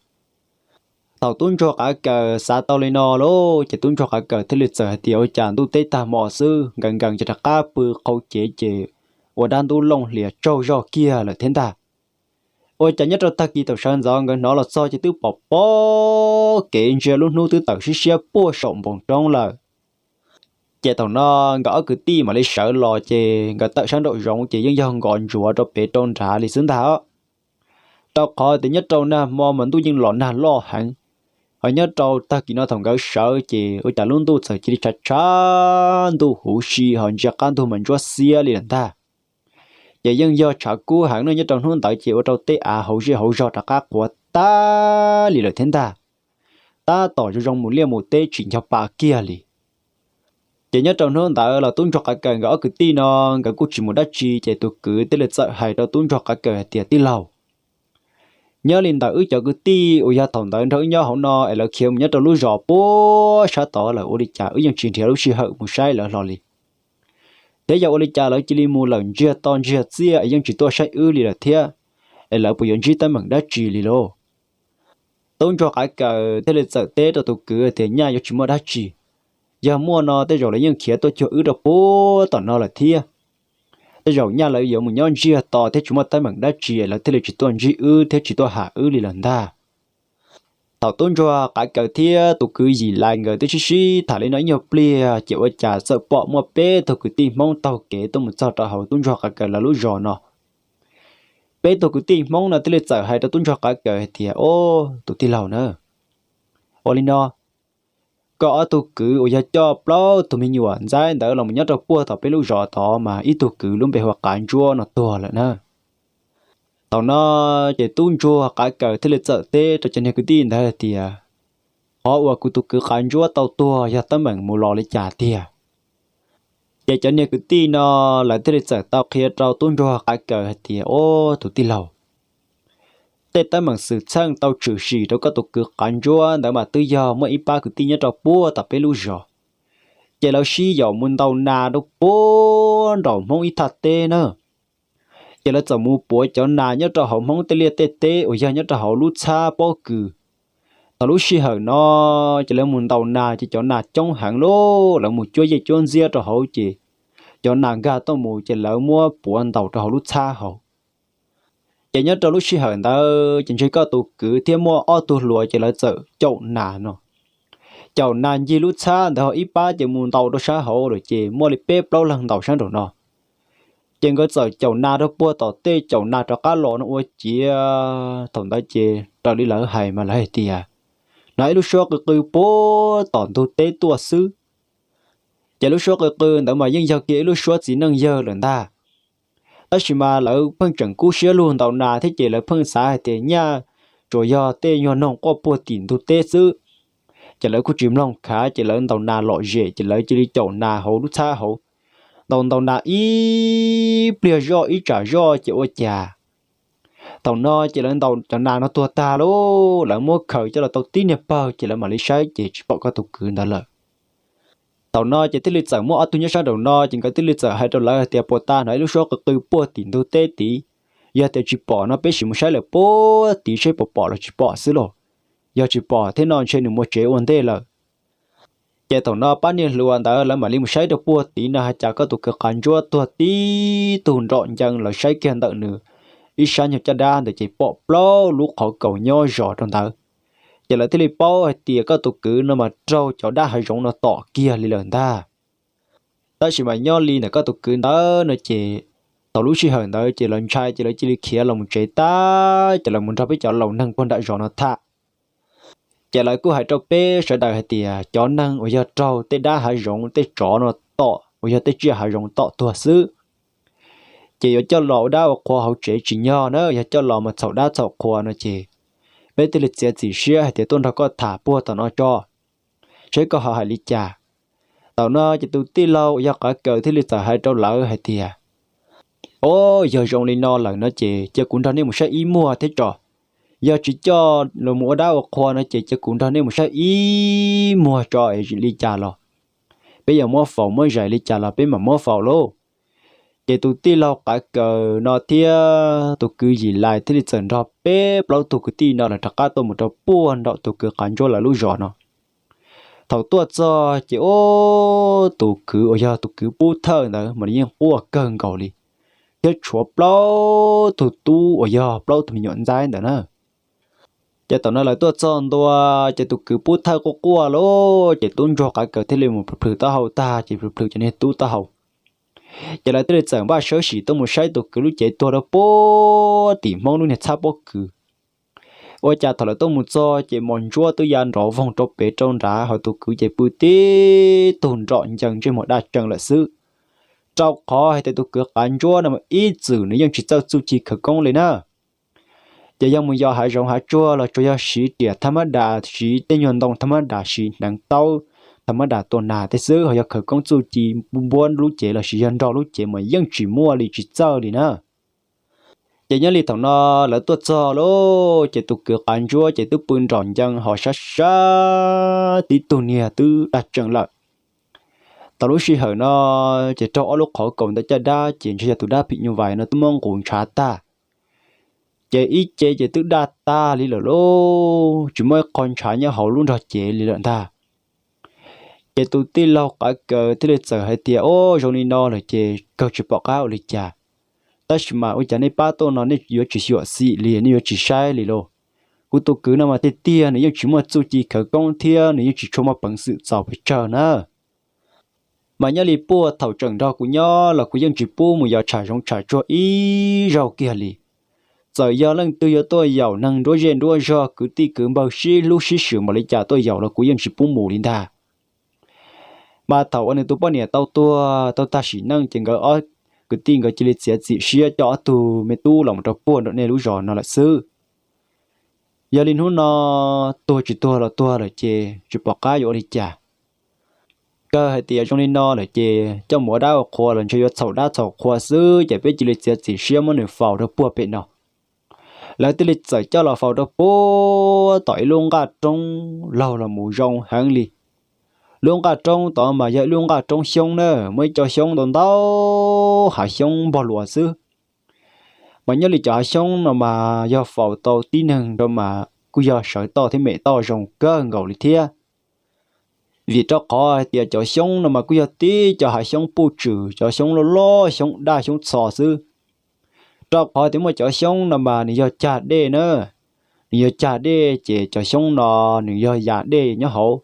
Thaum tub ntsuag qav kaws xav tau li no lauj ces tub ntsuag qav kaws thiaj li txawm hais tias, Ua cas ntuj teb tag hmo xwb nkees nkees ces rov qab pw qhau cev ces ua dab ntub looj hlias tsaug zog kiag lawm thiab ntag. Ua cas nyob rau tag kis thaum sawv ntxov nkawd hnov los txog ces twb pom pob kev ntsia lub hnub twb tawm siab siab puag saum npoo roob lawm. Ces thaum no nkawd ob kwv tij mam li sawv los ces nkawd tawm sab nraum zoov ces yeej yog nkos ntsuav rau pem rau nrad li xwb ntag os. Rau qhov tias nyob rau nag hmo mas ntuj yeej los nag loj heev, ho nyob rau tag kis no thaum nkawd sawv ces ua cas lub ntuj txawm cia li tshav tshav ntuj huv si ho ntsia qab ntug mas ntsuab xiab li lawm ntag. Ces yeej yog tshav kub heev no nyob rau hnub ntawd ces ua rau tej av hauv zej hauv zog rov qab qhuav tag li lawm thiab ntag. Tab tom zoo zoo mus liaj mus teb tsis nco pa kiag li. Ces nyob rau hnub ntawd los tub ntsuag qav kaws nkawd ob kwv tij no nkawd kuj tsis mus dab tsi ces tus kwv thiaj li txawm hais rau tub ntsuag qav kaws hais tias, Tij laug, nyob li ntawm wb cov kwv tij uas yog thaum ntawd nrog wb nyob hauv no es lawv khiav mus nyob rau lub zos puag sab tod lawm, ua li cas wb yeej tsis nrhiav lub sij hawm mus saib lawv hlo li? Thiab yog ua li cas lawv cia li mus lawm ntsiag to ntsiag txiaj es yeej tsis tuaj saib wb li lawm thiab? Es lawv puas yuav ntsib teeb meem dab tsi li lauj? Tub ntsuag qav kaws thiaj li txawm teb rau tus kwv tias, Nyaj yuav tsis muaj dab tsi. Yog muaj no tej zaum lawv yeej khiav tuaj cuag wb rau puag tom no lawm thiab. Tej zaum nyaj lawv yuav mus nyob ntsiag to thiab tsis muaj teeb meem dab tsi lawv thiaj li tsis tuaj ntsib wb thiab tsis tuaj ham wb li lawm ntag. Thaum tub ntsuag qav kaws thiab tus kwv Yim Lais nkawd twb sib sib tham li no ib nyuag pliag ces ua cas txawm pom muaj peb tug kwv tij Hmoob taug kev tuaj mus txog rau hauv tub ntsuag qav kaws lawv lub zos no. Peb tug kwv tij Hmoob no thiaj li txawm hais rau tub ntsuag qav kaws hais tias, Ob, tus tij laug na, ua li no, koj ob tug kwv uas yog coj plaub tug me nyuam ntxaib ntawd los nyob rau puag tom peb lub zos tod mas ib tug kwv lub npe hu ua Qav Ntsuab no tuag lawm na. Thaum no ces tub ntsuag qav kaws thiaj li txawm teb rau cov niag kwv tij ntawd hais tias, Qhov uas kuv tus kwv Qav Ntsuab tau tuag yog teeb meem mus los li cas tiag? Ces cov niag kwv tij no lawv thiaj li txawm tau qhia rau tub ntsuag qav kaws hais tias, Ob, tus tij laug, tej teeb meem xwm txheej tau tshwm sim rau koj tus kwv Qav Ntsuab ntawd mas twb yog muaj ib pab kwv tij nyob rau puag tom peb lub zos, ces lawv sib yaum mus ntaus nas rau puag nraum Hmoob ib thaj teb na. Ces lawv txawm mus puav cov nas nyob rau hauv Hmoob tej liaj tej teb uas yog nyob rau hauv lub txhab pob kws. Thaum lub sij hawm no ces lawv mus ntaus nas ces cov nas coob heev lawm, lawv mus cuab yej cuab ntxiab rau hauv ces cov nas nkag tuaj mus ces lawv muab puav ntaus rau hauv lub txhab hauv. Ces nyob rau lub sij hawm ntawd ces ntshe koj tus kwv thiab muaj ob tug hluas ces lawv txawm caum nas no. Caum nas ncig lub txhab ntawd ho ib pab ces mus ntaus rau sab hauv lawm ces muaj li peb plaub leeg ntaus sab nraum no. Ces nkawd txawm caum nas rau puag tom tej, caum nas rov qab los no ua ciav thaum ntawd ces raws li lawv hais mas lawv hais tias hnov ib lub suab qw qw puag tom ntug teb tuaj xwb. Ces lub suab qw qw ntawd mas yeej yog kiag ib lub suab txiv neej yawg lawm ntag. Tab sis mas lawv pheej tseem kub siab lug ntaus nas thiab ces lawv pheej xav hais tias nyaj tsuas yog tej nyuag noog quaj puag tim ntug teb xwb. Ces lawv kuj tsis mloog khav ces lawv ntaus nas lom zem ces lawv cia li caum nas hauv lub txhab hauv. Ntaus ntaus nas ib pliag zoj ib tsam zoj ces ua cas thaum no ces lawv ntaus cov nas no tuag tag lauj, lawv muab khaws coj los tau tib niag pawg ces lawv mam li saib ces tsis pom koj tus kwv ntawd lawm. Thaum no ces thiaj li txawm muaj ob tug nyob sab nraum no ces nkawd thiaj li txawm hais rau lawv hais tias puas tas hnov ib lub suab qw qw puag tim ntug teb tid, yog tias tsis pom no peb sim mus saib lawm puag tid saib puas pom los tsis pom xwb lauj. Yog tsis pom thiab no ntshe nws mus tsev ua ntej lawm. Ces thaum no pab niag hluas ntawd lawv mam li mus saib rau puag tid no ha cas koj tus kwv Qav Ntsuab tuag tib tug nrom ncees, lawv saib kiag ntawm nws ib sab nyuag caj dab ntawd ces pom plaub lub qhov kaus nyob zov rau ntawd. Ces lawv thiaj li paub hais tias koj tus kwv no mas raug cov dab hav zoov no tom kiag li lawm ntag. Tab sis mas nyob li ntawm koj tus kwv ntawd no ces thaum lub sij hawm ntawd ces lawv ntshai ces lawv cia li khiav los mus tsev tag ces lawv mus nrog peb cov laus neeg puag nram zos no tham. Ces lawv kuj hais rau peb sawv daws hais tias cov neeg uas yog raug tej dab hav zoov tej tsov no tom uas yog tej tsiaj hav zoov tom tuag xwb, ces yuav coj los ua dab ua qhua hauv tsev tsis nyog na, yog coj los mas txhaum dab txhaum qhua no ces peb thiaj li txiav txim siab hais tias tuaj nrog koj tham puag tom no tso, saib koj ho hais li cas. Thaum no ces tus tij laug uas yog Qav Kaws thiaj li txawm hais rau lawv hais tias, o, yog zoo li no lawm no ces cia kuv nrog nej mus saib ib muag thiab tso. Yog tsis coj los mus ua dab ua qhua no ces cia kuv nrog nej mus saib ib muag tso es li cas los peb yuav muab faus muab zais li cas los peb mam muab faus lauj. Ces tus tij laug Qav Kaws no thiab tus kwv Yim Lais thiaj li txawm nrog peb plaub tug kwv tij no lawv rov qab tuaj mus rau puag nram tus kwv Qav Ntsuab lawv lub zos no. Thaum tuaj txog ces ub, tus kwv uas yog tus kwv Pub Thawj ntawd mas nws yeej quaj kawg nkaus li, thiab tshuav plaub tug tub uas yog plaub tug me nyuam ntxaib ntawd na. Ces thaum no lawv tuaj txog ntua ces tus kwv Pub Thawj quaj quaj lauj, ces tub ntsuag Qav Kaws thiaj li mus plhws taub hau tag ces plhws plhws cov niag tub taub hau. Ces lawv thiaj li txawm npaj sawb sim tuaj mus saib tus kwv lub cev tuag rau puag tim Hmoob lub niag txhab pob kws. Ua cas thaum lawv tuaj mus txog ces mos ntsuab twb ya nrov voog rau pem rau nrad, ho tus kwv ces pw tib tug nrom ncees ntsej muag daj tsees lawm xwb. Rau qhov hais tias tus kwv Qav Ntsuab no mas ib txwm nws yeej tsis txawj txuj ci khawv koob li na. Ces yog mus yos hav zoov hav tsuag los tsuas yog siv riam thab mab das, siv tej nyuag ntoo thab mab das, siv hneev taub thab mab das tua nas tej xwb, ho yog khawv koob txuj ci npuab lub cev los sis yog nrog lub cev mas yeej tsis muaj li, tsis txawj li na. Ces nyob li thaum no lawv tuaj txog lauj, ces tus kwv Qav Ntsuab ces twb pw nrom ncees ho sab sab tib tug niag twb daj tsees lawm. Thaum lub sij hawm no ces raug ob lub qhov kaus ntawm caj dab ces ntshe yog tus dab phim nyuj vais no twb muab nqus ntshav tag. Ces ib ce ces twb daj tag li lawm lauj, tsis muaj ib qho ntshav nyob hauv lub nrog cev li lawm ntag. Ces tus tij laug Qav Kaws thiaj li txawm hais tias, o, zoo li no lawm ces kawg tsis pom qab ua li cas. Tab sis mas ua cas nej pab tuaj no nej yuav tsis xyuam xim li, nej yuav tsis saib li lauj? Kuv tus kwv no mas tiag tiag nws yeej tsis muaj txuj ci khawv koob thiab nws yeej tsis tshua muaj peev xwm txaus pes tsawg na. Mas nyob li puag thaum tseem nrog kuv nyob los kuv yeej tsis pub mus yos tsham zoov tsham tsuag ib zaug kiag li. Txawm yog leej twg yuav tuaj yaum, neeg nruab zej nruab zog, kwv tij kwv npawg sib hlub sib swm npaum li cas tuaj yaum los kuv yeej tsis pub mus li ntag. Mas thaum uas nws tus poj niam tau tuag tau tag sim neej ces nkawd ob kwv tij nkawd cia li txiav txim siab coj ob tug me tub los mus rau puag nram nej lub zos no lawm xwb. Yog li hnub no tuag tsis tuag los tuag lawm ces tsis pom qab yuav ua li cas. Kawg hais tias zoo li no lawm ces coj mus ua dab ua qhua los ntshe yuav txhaum dab txhaum qhua xwb, ces peb cia li txiav txim siab muab nws faus rau puag pem no. Lawv thiaj li txawm coj los faus rau puag tom ib lub nqaj roob laug los mus zoo heev li. Lub nqaj roob tod mas yog ib lub nqaj roob xyoob na, muaj ib co xyoob ntau ntau, hav xyoob npog luas xwb. Mas nyob li cov hav xyoob no mas yog faus tau tib neeg rau mas kuj yog sawv toj thiab mem toj zoo kawg nkaus li thiab. Vim rau qhov hais tias cov xyoob no mas kuj yog tib cov hav xyoob puj tswm, cov xyoob loj loj, xyoob daj xyoob txho xwb. Rau qhov tias muaj cov xyoob no mas nws yog cag dej na, nws yog cag dej ces cov xyoob no nws yog yas dej nyob hauv.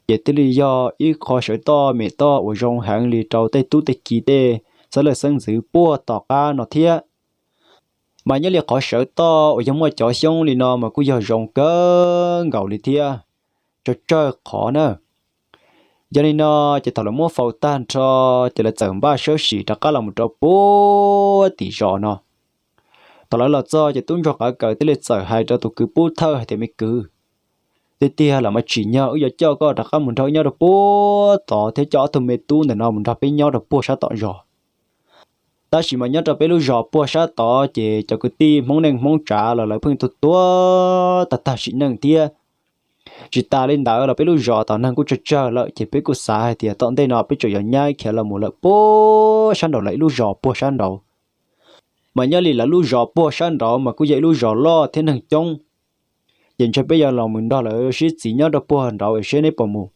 Ces thiaj li yog ib qho sawv toj mem toj uas zoo heev li rau tej tub tej ki tej xeeb leej xeeb ntxwv puag tom qab no thiab. Mas nyob li qhov sawv toj uas yog muaj cov xyoob li no mas kuj yog zoo kawg nkaus li thiab, tsawg tsawg qhov na. Yog li no ces thaum lawv muab faus tag nrho, ces lawv txawm npaj sawb sim rov qab los mus rau puag tim zos no. Thaum lawv los txog ces tub ntsuag qav kaws thiaj li txawm hais rau tus kwv pub thawj hais tias, Me kwv, tiag tiag los mas tsim nyog wb yuav coj koj rov qab mus nrog wb nyob rau puag tod thiab coj ob tug me tub ntawm no mus nrog peb nyob rau puag sab tom zos. Tab sis mas nyob rau peb lub zos puag sab tod ces cov kwv tij Hmoob neej Hmoob tsav los lawv pheej tuag tuag tag tag sim neej thiab. Tsis tas li ntawd los peb lub zos tom neeg kuj tsawg tsawg lawm, ces peb kuj xav hais tias tom ntej no peb tseem yuav nyab khiav los mus lawm puag sab nraud lawv ib lub zos puag sab nraud. Mas nyob li lawv lub zos puag sab nraud mas kuj yog ib lub zos loj thiab neeg coob. Ces ntshai peb yuav los mus nrog lawv sib txiv nyob rau puag nraud seb neb puas mus.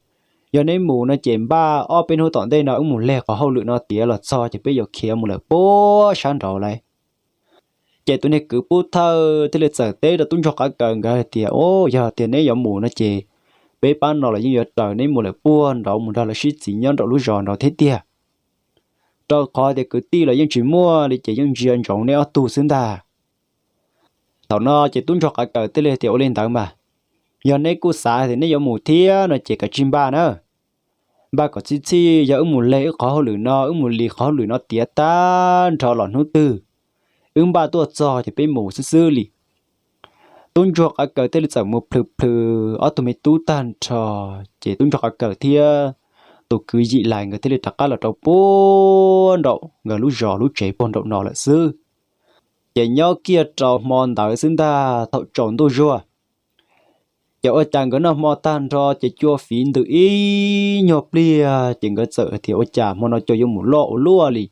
Yog neb mus no ces npaj ob peb hnub tom ntej no wb mus leg qhov hauj lwm no tiav los txog ces peb yuav khiav mus lawm puag sab nraud lawm. Ces tus niag kwv pub thawj thiaj li txawm teb rau tub ntsuag qav kaws nkawd hais tias, O, yog tias neb yuav mus no ces peb pab no los yeej yuav raws neb mus lawm puag nraud mus nrog lawv sib txiv nyob nraum lub zos nraud thiab tiag. Rau qhov tias kwv tij los yeej tsis muaj li ces yeej ntsia ntsoov neb ob tug xwb ntag. Thaum no ces tub ntsuag qav kaws thiaj li tias, Ua li ntawd mas, yog neb kuj xav tias neb yuav mus thiab no ces kav tsij npaj na. Npaj kom txhij txhij, yog wb mus leg wb qhov hauj lwm no, wb mus lig qhov hauj lwm no tiav tag nrho los hnub twg wb npaj tuaj txog ces peb mus xwb xwb li. Tub ntsuag qav kaws thiaj li txawm mus plhws plhws ob tug me tub tag nrho, ces tub ntsuag qav kaws thiab tus kwv Yim Lais nkawd thiaj li rov qab los rau puag nraum nkawd lub zos lub tsev puag nraum no lawm xwb. Ces nyob kiag rau hmo ntawd xwb ntag, thaum tsaus ntuj zuag, ces ua cas nkawd noj hmo tag nrho ces cua fiv ntws ib nyuag pliag, ces nkawd txawm tias, Ua cas hmo no cua yuav mus loj ua luaj li?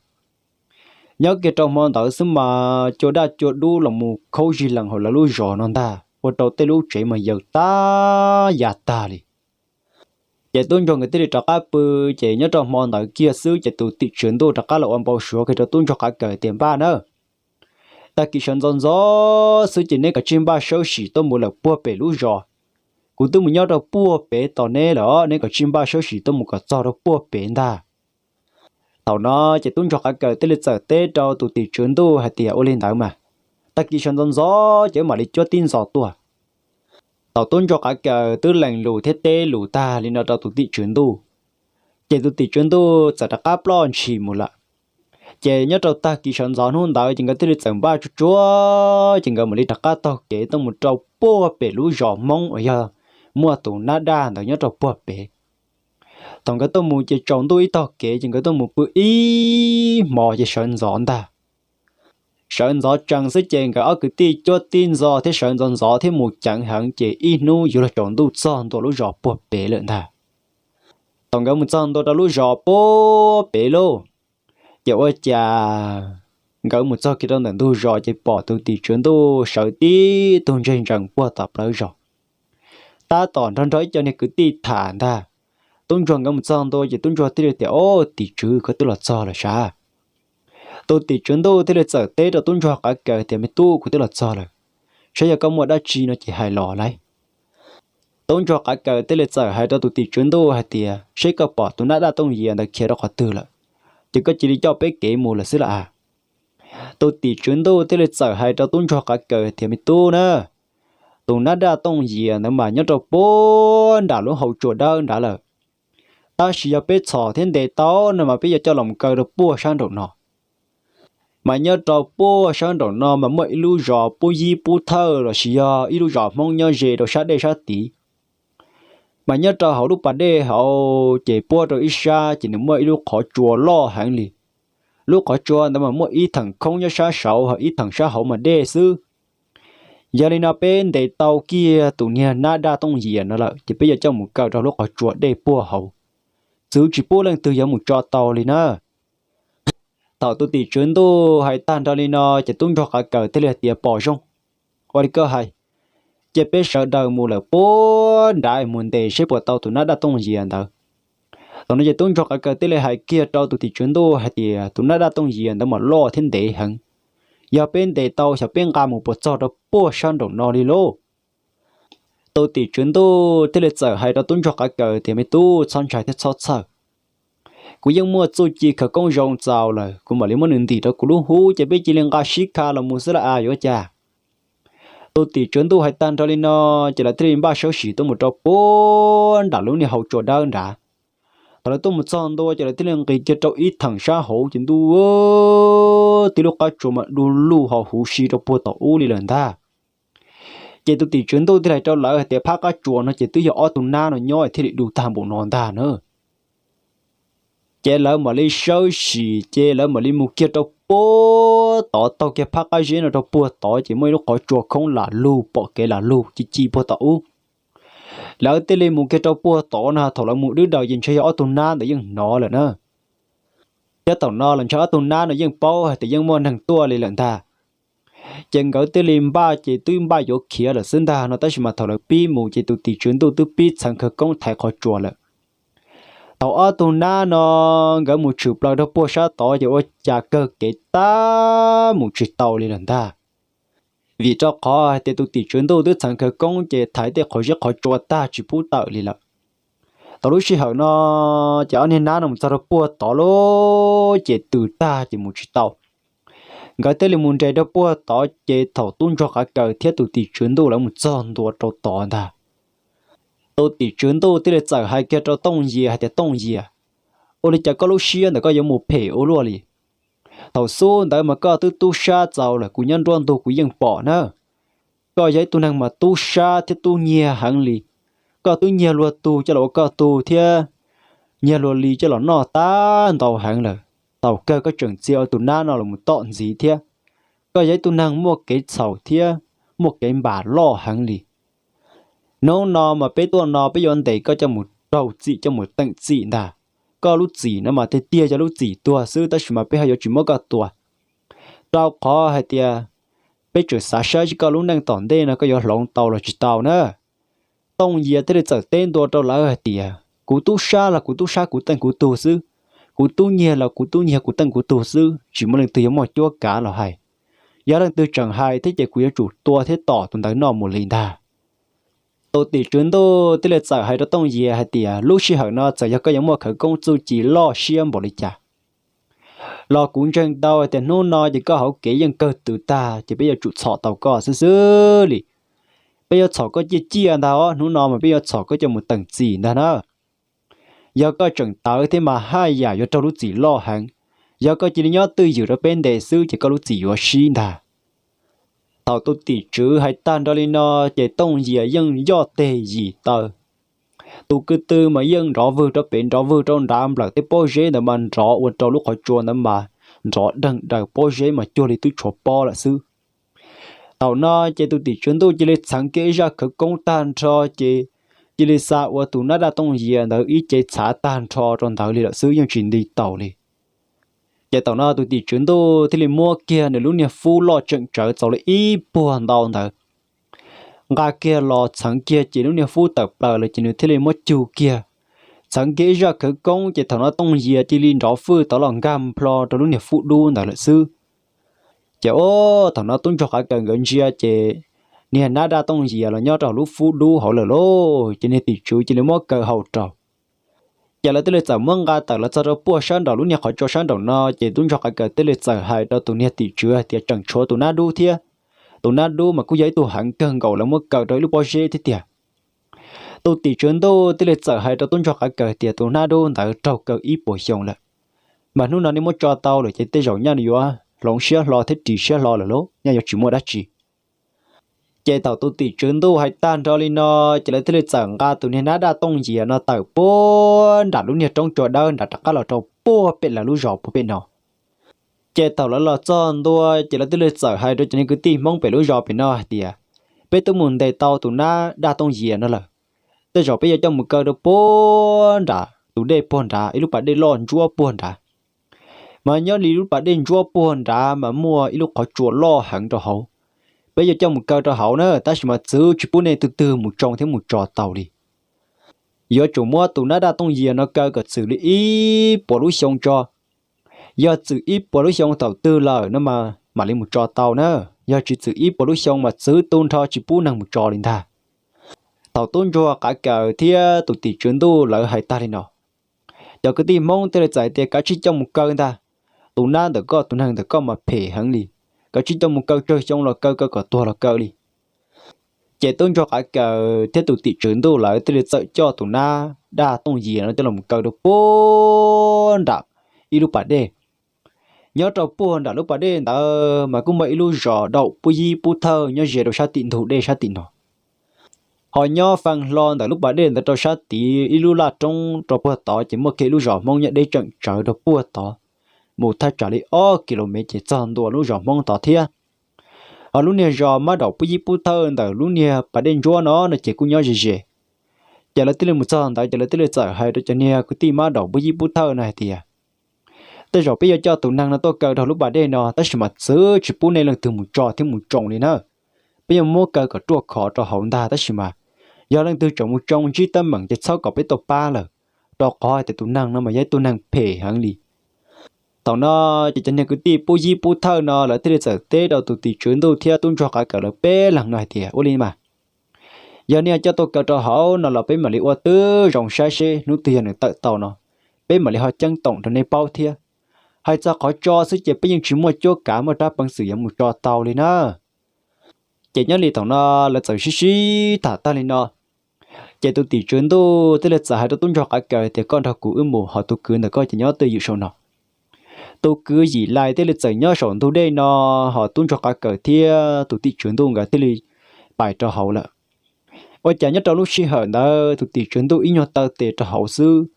Nyob kiag rau hmo ntawd xwb mas cua daj cua dub los mus khaub zig lees hauv lawv lub zos no ntag, ua rau tej lub tsev mas yaws tag ya tag li. Ces tub ntsuag nkawd thiaj li rov qab pw, ces nyob rau hmo ntawd kiag xwb ces tus tim tswv ntuj rov qab los ua npau suav kiag rau tub ntsuag qav kaws tias, Npaj na, tag kis sawv ntxov ntxov xwb ces neb kav tsij npaj sawb sim tuaj mus lawm puag pem lub zos. Kuv twb mus nyob rau puag pem tos neb lawm, neb kav tsij npaj sawb sim tuaj mus kom txog rau puag pem ntag. Thaum no ces tub ntsuag qav kaws thiaj li txawm teb rau tus tim tswv ntuj hais tias, Ua li ntawd mas, tag kis sawv ntxov ntxov ces wb mam li cuab tib ntxov tuaj. Thaum tub ntsuag qav kaws twb lees lus thiab teb lus tag li no rau tus tim tswv ntuj, ces tus tim tswv ntuj txawm rov qab ploj ntshis mus lawm. Ces nyob rau tag kis sawv ntxov hnub ntawd ces nkawd thiaj li txawm npaj tsuag tsuag, ces nkawd mam li rov qab taug kev tuaj mus rau puag pem lub zos Hmoob uas yog muaj tus nab daj ntawd nyob rau puag pem. Thaum nkawd tuaj mus ces tsaus ntuj ib tog kev, ces nkawd tuaj mus pw ib hmo ces sawv ntxov ntag. Sawv ntxov tsees xwb ces nkawd ob kwv tij cuab tib ntxov thiab sawv ntxov ntxov thiab mus ceev heev ces ib hnub yuav luag tsaus ntuj txog ntua lub zos puag pem lawm ntag. Thaum nkawd mus txog ntua rau lub zos puag pem lauj, ces ua cas nkawd mus txog kiag rau ntawm ntug zos ces pom tus tim tswv ntuj sawv tib tug ntseg ntsees puag tom plawv zos. Tab tom nrog nrog ib co niag kwv tij tham ntag. Tub ntsuag nkawd mus txog ntua ces tub ntsuag thiaj li tias, Au, tim tswv, koj twb los txog lawm sav? Tus tim tswv ntuj thiaj li txawm teb rau tub ntsuag qav kaws tias, Me tub, kuv twb los txog lawm, saib yog koj muaj dab tsi no ces hais los lauj. Tub ntsuag qav kaws thiaj li txawm hais rau tus tim tswv ntuj hais tias, Seb koj pom tus nab daj tooj yias ntawd khiav rau qhov twg lawm, ces koj cia li coj peb kev mus lawm xwb lauj. Tus tim tswv ntuj thiaj li txawm hais rau tub ntsuag qav kaws tias, Me tub na, tus nab daj tooj yias ntawd mas nyob rau puag nram lub hauv tsua dawb nrad lawm. Tab sis yog peb txhom thiab ntes tau no mas peb yuav coj los kaw rau puag sab nraum no. Mas nyob rau puag sab nraum no mas muaj ib lub zos pub yib pub thawj lossis yog ib lub zos Hmoob nyob ze rau sab dej sab tid. Mas nyob rau hauv lub pas dej hauv ces puab rau ib sab ces nws muaj ib lub qhov tsua loj heev li. Lub qhov tsua ntawd mas muaj ib theem khoob nyob sab saud ho ib theem sab hauv mas dej xwb. Yog li no peb ntes tau kiag tus niag nab daj tooj yias no lawm ces peb yuav coj mus kaw rau lub qhov tsua dej puag hauv. Txwv tsis pub leej twg yuav mus tso tau li na. Thaum tus tim tswv ntuj hais tag nrho li no ces tub ntsuag qav kaws thiaj li hais tias, Pom zoo, ua li koj hais, cia peb sawv daws mus lawm puag nrad mus ntes seb puas tau tus nab daj tooj yias ntawd. Thaum no ces tub ntsuag qav kaws thiaj li hais kiag rau tus tim tswv ntuj hais tias, Tus nab daj tooj yias ntawd mas loj thiab ntev heev. Yog peb ntes tau xyov peb nqa mus puas txog rau puag sab nraum no li lauj? Tus tim tswv ntuj thiaj li txawm hais rau tub ntsuag qav kaws tias, Me tub, txhob ntshai thiab txhob txhawj. Kuv yeej muaj txuj ci khawv koob zoo txaus lawm, kuv mam li muab nws ntim rau kuv lub hub ces peb cia li nqa sib kha los mus xwb lauj, yuav cas? Tus tim tswv ntuj hais tag nrho li no ces lawv thiaj li npaj sawb sim tuaj mus rau puag nram lub niag hauv tsua dawb nrad. Thaum lawv tuaj mus txog ntua ces lawv thiaj li nqis kiag rau ib theem sab hauv ces ntuj, tib lub qab tsua mas du lug ho huv si rau puag tom ub li lawm ntag. Ces tus tim tswv ntuj thiaj li hais rau lawv hais tias, Phab qab tsua no ces twb yog ob tug nab no nyob thiaj li du tag npaum no ntag na. Ces lawv mam li sawb sim ces lawv mam li mus kiag rau puag tod, taug kiag phab qab zeb no rau puag tod ces muaj ib lub qhov tsua khoob lam lug pom kev lam lug ci ci puag tom ub. Lawv thiaj li mus kiag rau puag tod no, thaum lawv mus dwb daws ces ntshe yog ob tug nab ntawd yeej hnov lawm na. Thiab thaum no los ntshe ob tug nab no yeej paub hais tias yeej muaj neeg tuaj li lawm ntag. Ces nkawd thiaj li npaj ces twb npaj yuav khiav lawm xwb ntag no, tab sis mas thaum lawv pib mus ces tus tim tswv ntuj twb pib txheev khawv koob thaiv qhov tsua lawm. Thaum ob tug nab no nkawd mus tshwm plaws rau puag sab tod ces ua cas kawg kev tag mus tsis tau li lawm ntag. Vim rau qhov hais tias tus tim tswv ntuj twb txheev khawv koob ces thaiv tej qhov zeb qhov tsua tag tsis pub tawm li lawm. Thaum lub sij hawm no ces ob niag nab no mus txog rau puag tod lawm ces tws tag ces mus tsis tau. Nkawd thiaj li mus nres rau puag tod ces thaum tub ntsuag qav kaws thiab tus tim tswv ntuj lawv mus txog ntua rau tod ntag, tus tim tswv ntuj thiaj li txawm hais kiag rau Tooj Yias hais tias, Tooj Yias, ua li cas koj lub siab ntawm koj yuav mus phem ua luaj li? Thaum xub ntawd mas koj twb tub sab txaus lawm, kuv nyob nruab ntug kuv yeej pom na. Koj yog ib tug neeg mas tub sab thiab tub nyiag heev li. Koj twb nyiag luag tug coj los ua koj tug thiab nyiag luag li coj los noj tag ntau heev lawm. Thaum kawg koj tseem txia ua tus nab no los tom ntxiv thiab. Koj yog ib tug neeg muaj kev txhaum thiab muaj kev npam loj heev li. Hnub no mas peb tuaj no peb yuav ntes koj coj mus raug txim coj mus teem txim ntag. Koj lub txim no mas tiag tiag yog lub txim tuag xwb, tab sis mas peb ho yuav tsis muab koj tua, rau qhov hais tias peb tseem xav saib seb koj lub neej tom ntej no koj yuav hloov tau los tsis tau na. Tooj Yias thiaj li txawm teb ntua rau lawv hais tias, Kuv tub sab los kuv tub sab kuv teej kuv tug xwb, kuv tub nyiag los kuv tub nyiag kuv teej kuv tug xwb, tsis muaj leej twg yuav muaj cuab kav los hais. Yog leej twg tseem hais thiab ces kuv yuav tsum tua thiab tom tus ntawd noj mus li ntag. Tus tim tswv ntuj thiaj li txawm hais rau Tooj Yias hais tias, Lub sij hawm no txawm yog koj yuav muaj khawv koob txuj ci loj siab npaum li cas los kuv ntseeg tau hais tias hnub no ces koj hauv kev yeej kawg tws tag ces peb yuav tsum txhom tau koj xwb xwb li. Peb yuav txhom koj ciaj ciaj ntag os, hnub no mas peb yuav txhom koj coj mus teem txim ntag na. Yog koj tseem tawv thiab mas haj yam yuav raug lub txim loj heev. Yog koj cia li nyob twj ywm rau peb ntes xwb ces koj lub txim yuav sib ntag. Thaum tus tim tswv hais tag nrho li no ces Tooj Yias yeej yoj teg yim taw. Tus kwv tw mas yeej nrov vwg rau pem nrov vwg rau nrad, nplawm tej pob zeb ntawd mas nrov ua rau lub qhov tsua ntawd mas nrov deeg daws, pob zeb mas cuag li twb tshuav pob lawm xwb. Thaum no ces tus tim tswv ntuj cia li txheev kiag ib zaj khawv koob tag nrho ces cia li xa ua tus nab daj Tooj Yias ntawd ib ce txhav tag nrho rau ntawd li lawm xwb, yeej tsis nti taus li. Ces thaum no tus tim tswv ntuj thiaj li muab kiag nws lub niag fub loj tseem tsawv txaus li ib puag ntau ntawd, nqa kiag los txheev kiag ces lub niag fub tawm plaws lawm ces nws thiaj li muab cug kiag, txheev kiag ib zaj khawv koob ces thaum no Tooj Yias cia li nrov fwj tod los nkag nplho rau lub niag fub dub ntawd lawm xwb. Ces o, thaum no tub ntsuag qav kaws nkawd ntsia ces niag nab daj Tooj Yias los nyob rau hauv lub fub dub hauv lawm lauj, ces niag tim tswv cia li muab kaw hau rau. Ces lawv thiaj li txawm muab nqa tawm los txog rau puag sab nraum lub niag qhov tsua sab nraum no, ces tub ntsuag qav kaws thiaj li txawm hais rau tus niag tim tswv hais tias tseem tshuav tus nab dub thiab. Tus nab dub mas kuj yog ib tug heev kawg nkaus, lawv muab kaw rau ib lub pob zeb thiab tiag. Tus tim tswv ntuj thiaj li txawm hais rau tub ntsuag qav kaws tias tus nab dub ntawd raug kaw ib puas xyoo lawm, mas hnub no nej muab tso tau lawm ces tej zaum nyaj yuav hloov siab hlo thiab ris siab hlo lawm lauj, nyaj yuav tsis muaj dab tsi. Ces thaum tus tim tswv ntuj hais tag nrho li no, ces lawv thiaj li txawm nqa tus niag nab daj Tooj Yias no tawm puag nram lub niag roob tsua dawb nrad rov qab los rau puag pem lawv lub zos puag pem no. Ces thaum lawv los txog ntua ces lawv thiaj li txawm hais rau cov niag kwv tij Hmoob pem lub zos pem no hais tias, peb twb mus ntes tau tus nab daj Tooj Yias no lawm, tej zaum peb yuav coj mus kaw rau puag nrad tus dej puag nrad, ib lub pas dej loj ntsuab puag nrad. Mas nyob li lub pas dej ntsuab puag nrad mas muaj ib lub qhov tsua loj heev rau hauv. Peb yuav coj mus kaw rau hauv na, tab sis mas txwv tsis pub nej tug twg mus tsoo thiab mus tso tau li. Yuav tsum muab tus nab daj tooj yias no kaw kom txwm li ib puas lub xyoo tso. Yog txwm ib puas lub xyoo thaum twg lawm no mas mam li mus tso tau na. Yog tsis txwm ib puas lub xyoo mas txwv tu nrho tsis pub neeg mus tso li ntag. Thaum tub ntsuag qav kawm thiab tus tim tswv ntuj lawv hais tag li no, cov kwv tij Hmoob thiaj li txawm hais tias kav tsij coj mus kaw ntag. Tus nab ntawm koj tus neeg ntawm koj mas phem heev li. Kav tsij coj mus kaw tsawg xyoo los kaw, kaw kom tuag los kaw li. Ces tub ntsuag qav kawm thiab tus tim tswv ntuj lawv thiaj li txawm coj tus nab daj tooj yias no coj los kaw rau puag nram ib lub pas dej. Nyob rau puag nram lub pas dej ntawd mas kuj muaj ib lub zos daum pub yib pub thawj nyob ze rau sab tim ntug dej sab tim no. Ho nyob fee hlo ntawm lub pas dej ntawd rau sab tid ib lub laj roob rau puag tod ces muaj kiag ib lub zos Hmoob nyob deb tseem tsawv rau puag tod, mus thaj tsam li ob kilomev ces txog ntua lub zos Hmoob tod thiab. Ho lub niag zos mab daum pub yib pub thawj ntawm lub niag pas dej ntsuab no no ces kuj nyob ze ze. Ces lawv thiaj li mus txog ntawd ces lawv thiaj li txawm hais rau cov niag kwv tij mab daum pub yib pub thawj no hais tias, tej zaum peb yuav coj tus neeg no tuaj kaw rau lub pas dej no tab sis mas txwv tsis pub nej leej twg mus tso thiab mus tsoo li na. Peb yuav muab kaw kom ruaj khov rau hauv ntag tab sis mas yog leej twg tseem mus tsoo ntsib teeb meem ces txhob kom peb tuaj pab lawm, rau qhov hais tias tus neeg no mas yog ib tug neeg phem heev li. Thaum no ces cov niag kwv tij pub yib pub thawj no lawv thiaj li txawm teb rau tus tim tswv ntuj thiab tub ntsuag qav kawm lawv peb leeg no hais tias, ua li mas, yog nej coj tuaj kaw rau hauv no los peb mam li ua tib zoo saib seb hnub twg yog nws tawm tau no, peb mam li ho ceeb toom rau nej paub thiab. Hais txog qhov tso xwb ces peb yeej tsis muaj cuab kav muaj rab peev xwm yuav mus tso tau li na. Ces nyob li thaum no lawv txawm sib sib tham tag li no, ces tus tim tswv ntuj thiaj li txawm hais rau tub ntsuag qav kawm tias, koj nrog kuv wb mus, ho tus kwv ntawm koj ces nyob twj ywm saum no. Tus kwv Yim Lais thiaj li txawm nyob saum ntug dej no, ho tub ntsuag qav kawm thiab tus tim tswv ntuj nkawd thiaj li pais rau hauv lawm. Ua cas nyob rau lub sij hawm ntawd tus tim tswv ntuj ib nyuag taw tes rau hauv xwb,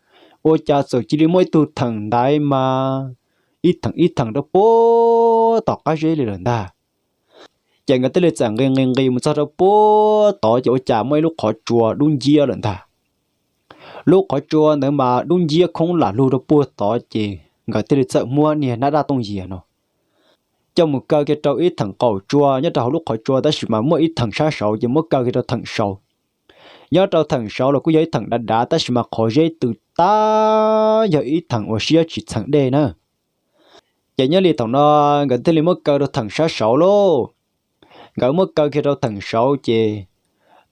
ua cas txawm cia li muaj ib tug theem ntaiv mas ib theem ib theem rau puag tom qab zeb li lawm ntag. Ces nkawd thiaj li txawm nqis nqis nqis mus txog rau puag tod ces ua cas muaj ib lub qhov tsua dub nciab lawm ntag. Lub qhov tsua ntawd mas dub nciab khoob lam lug rau puag tod ces nkawd thiaj li txawm muab niag nab daj tooj yias no coj mus kaw kiag rau ib theem qaum tsua nyob rau hauv lub qhov tsua tab sis mas muaj ib theem sab saud ces muab kaw kiag rau theem saud. Nyob rau theem saud los kuj yog ib theem dav dav tab sis mas qhov zeb tw tag yog ib theem uas siab tsis txheem dej na. Ces nyob li thaum no nkawd thiaj li muab kaw rau theem sab saud lauj. Nkawd muab kaw kiag rau theem saud ces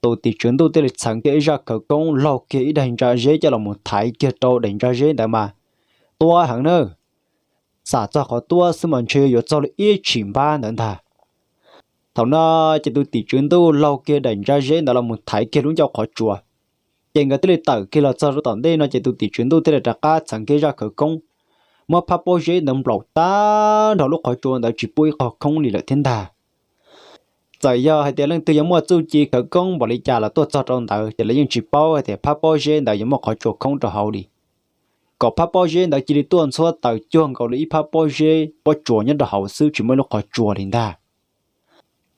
tus tim tswv ntuj thiaj li txheev kiag ib zaj khawv koob laug kiag ib daim ntsa zeb coj los mus thaiv kiag rau daim ntsa zeb ntawd mas tuab heev na. Xam txog qhov tuab xwb mas ntshe yuav txog li ib tshim npab ntawd ntag. Thaum no ces tus tim tswv ntuj laug kiag daim ntsa zeb ntawd los mus thaiv kiag lub ncauj qhov tsua, ces nkawd thiaj li tawm kiag los txog rau tom ntej no ces tus tim tswv ntuj thiaj li rov qab txheev kiag zaj khawv koob, muab phab pob zeb ntawd nplaum tag nrho lub qhov tsua ntawd tsis pub ib qho khoob li lawm thiab ntag. Txawm yog hais tias leej twg yuav muaj txuj ci khawv koob npaum li cas los tuaj txog rau ntawd ces lawv yeej tsis paub hais tias phab pob zeb ntawd yuav muaj qhov tsua khoob rau hauv li. Kom phab pob zeb ntawd cia li tuaj ntxhuab taws cuag nkaus li ib phab pob zeb pob tsuas nyob rau hauv xwb tsis muaj ib lub qhov tsua li ntag.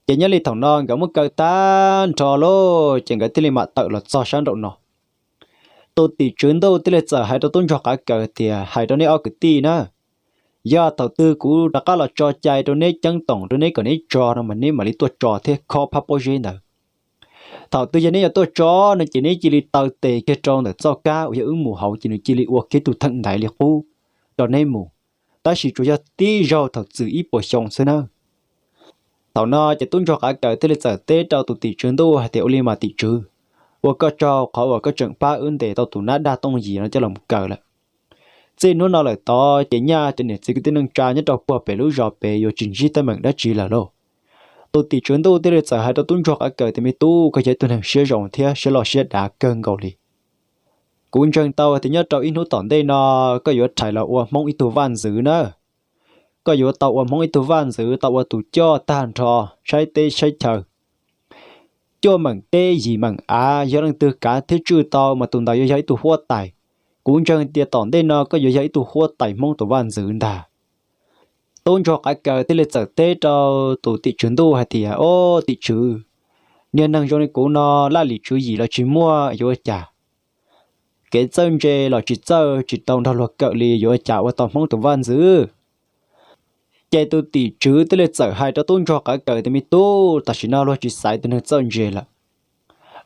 Ces nyob li thaum no nkawd muab kaw tag nrho lauj ces nkawd thiaj li mam tawm los txog sab nraum no. Tus tim tswv ntuj thiaj li txawm hais rau tub ntsuag qav kawm tias, hais rau neb ob kwv tij na, yog thaum twg kuv rov qab los tso cai rau neb ceeb toom rau neb kom neb tso no mas neb mam li tuaj tso thiab khob phab pob zeb ntawd. Thaum twg yog neb yuav tuaj tso no ces neb cia li taw tes kiag rau ntawm txoj kab uas yog wb mus hauv ces nws cia li ua kiag tus theem ntaiv li qub rau neb mus, tab sis tsuas yog tib zaug thaum txwm ib puas xyoo xwb na. Thaum no ces tub ntsuag qav kawm thiaj li txawm teb rau tus tim tswv ntuj hais tias, ua li mas tim tswv, ua koj tsaug qhov uas koj tseem pab wb ntes tau tus nab daj tooj yim no coj los mus kaw lawm. Txij hnub no lawm tod ces nyaj cov niam txiv kwv tij neej tsa nyob rau puag pem lub zos pem yuav tsis ntsib teeb meem dab tsi lawm lauj. Tus tim tswv ntuj thiaj li txawm hais rau tub ntsuag qav kawm tias, me tub, koj yog ib tug neeg siab zoo thiab siab loj siab dav kawg nkaus li. Kuv ntseeg tau tias nyob rau ib hnub tom ntej no koj yuav rhais los ua Hmoob ib tug vaj ntxwv na. Koj yuav tau ua Hmoob ib tug vaj ntxwv, tau ua tus coj tag nrho, saib teb saib chaw, cuaj meem teb yim meem av, yog leej twg kav thiab tswj tau mas tus ntawd yuav yog ib tug huab tais. Kuv ntseeg tias tom ntej no koj yuav yog ib tug huab tais Hmoob tus vaj ntxwv ntag. Tub ntsuag qav kawm thiaj li txawm teb rau tus tim tswv ntuj hais tias, o, tim tswv, niag neeg zoo li kuv no laj lim tswv yim los tsis muaj yuav ua cas, kev txawj ntse los tsis txawj, tsis tau nrog luag kawm li yuav ua cas ua tau Hmoob tus vaj ntxwv. Ces tus tim tswv thiaj li txawm hais rau tub ntsuag qav kaws tias, me tub, tam sim no luag tsis xaiv tus neeg txawj ntse lawm.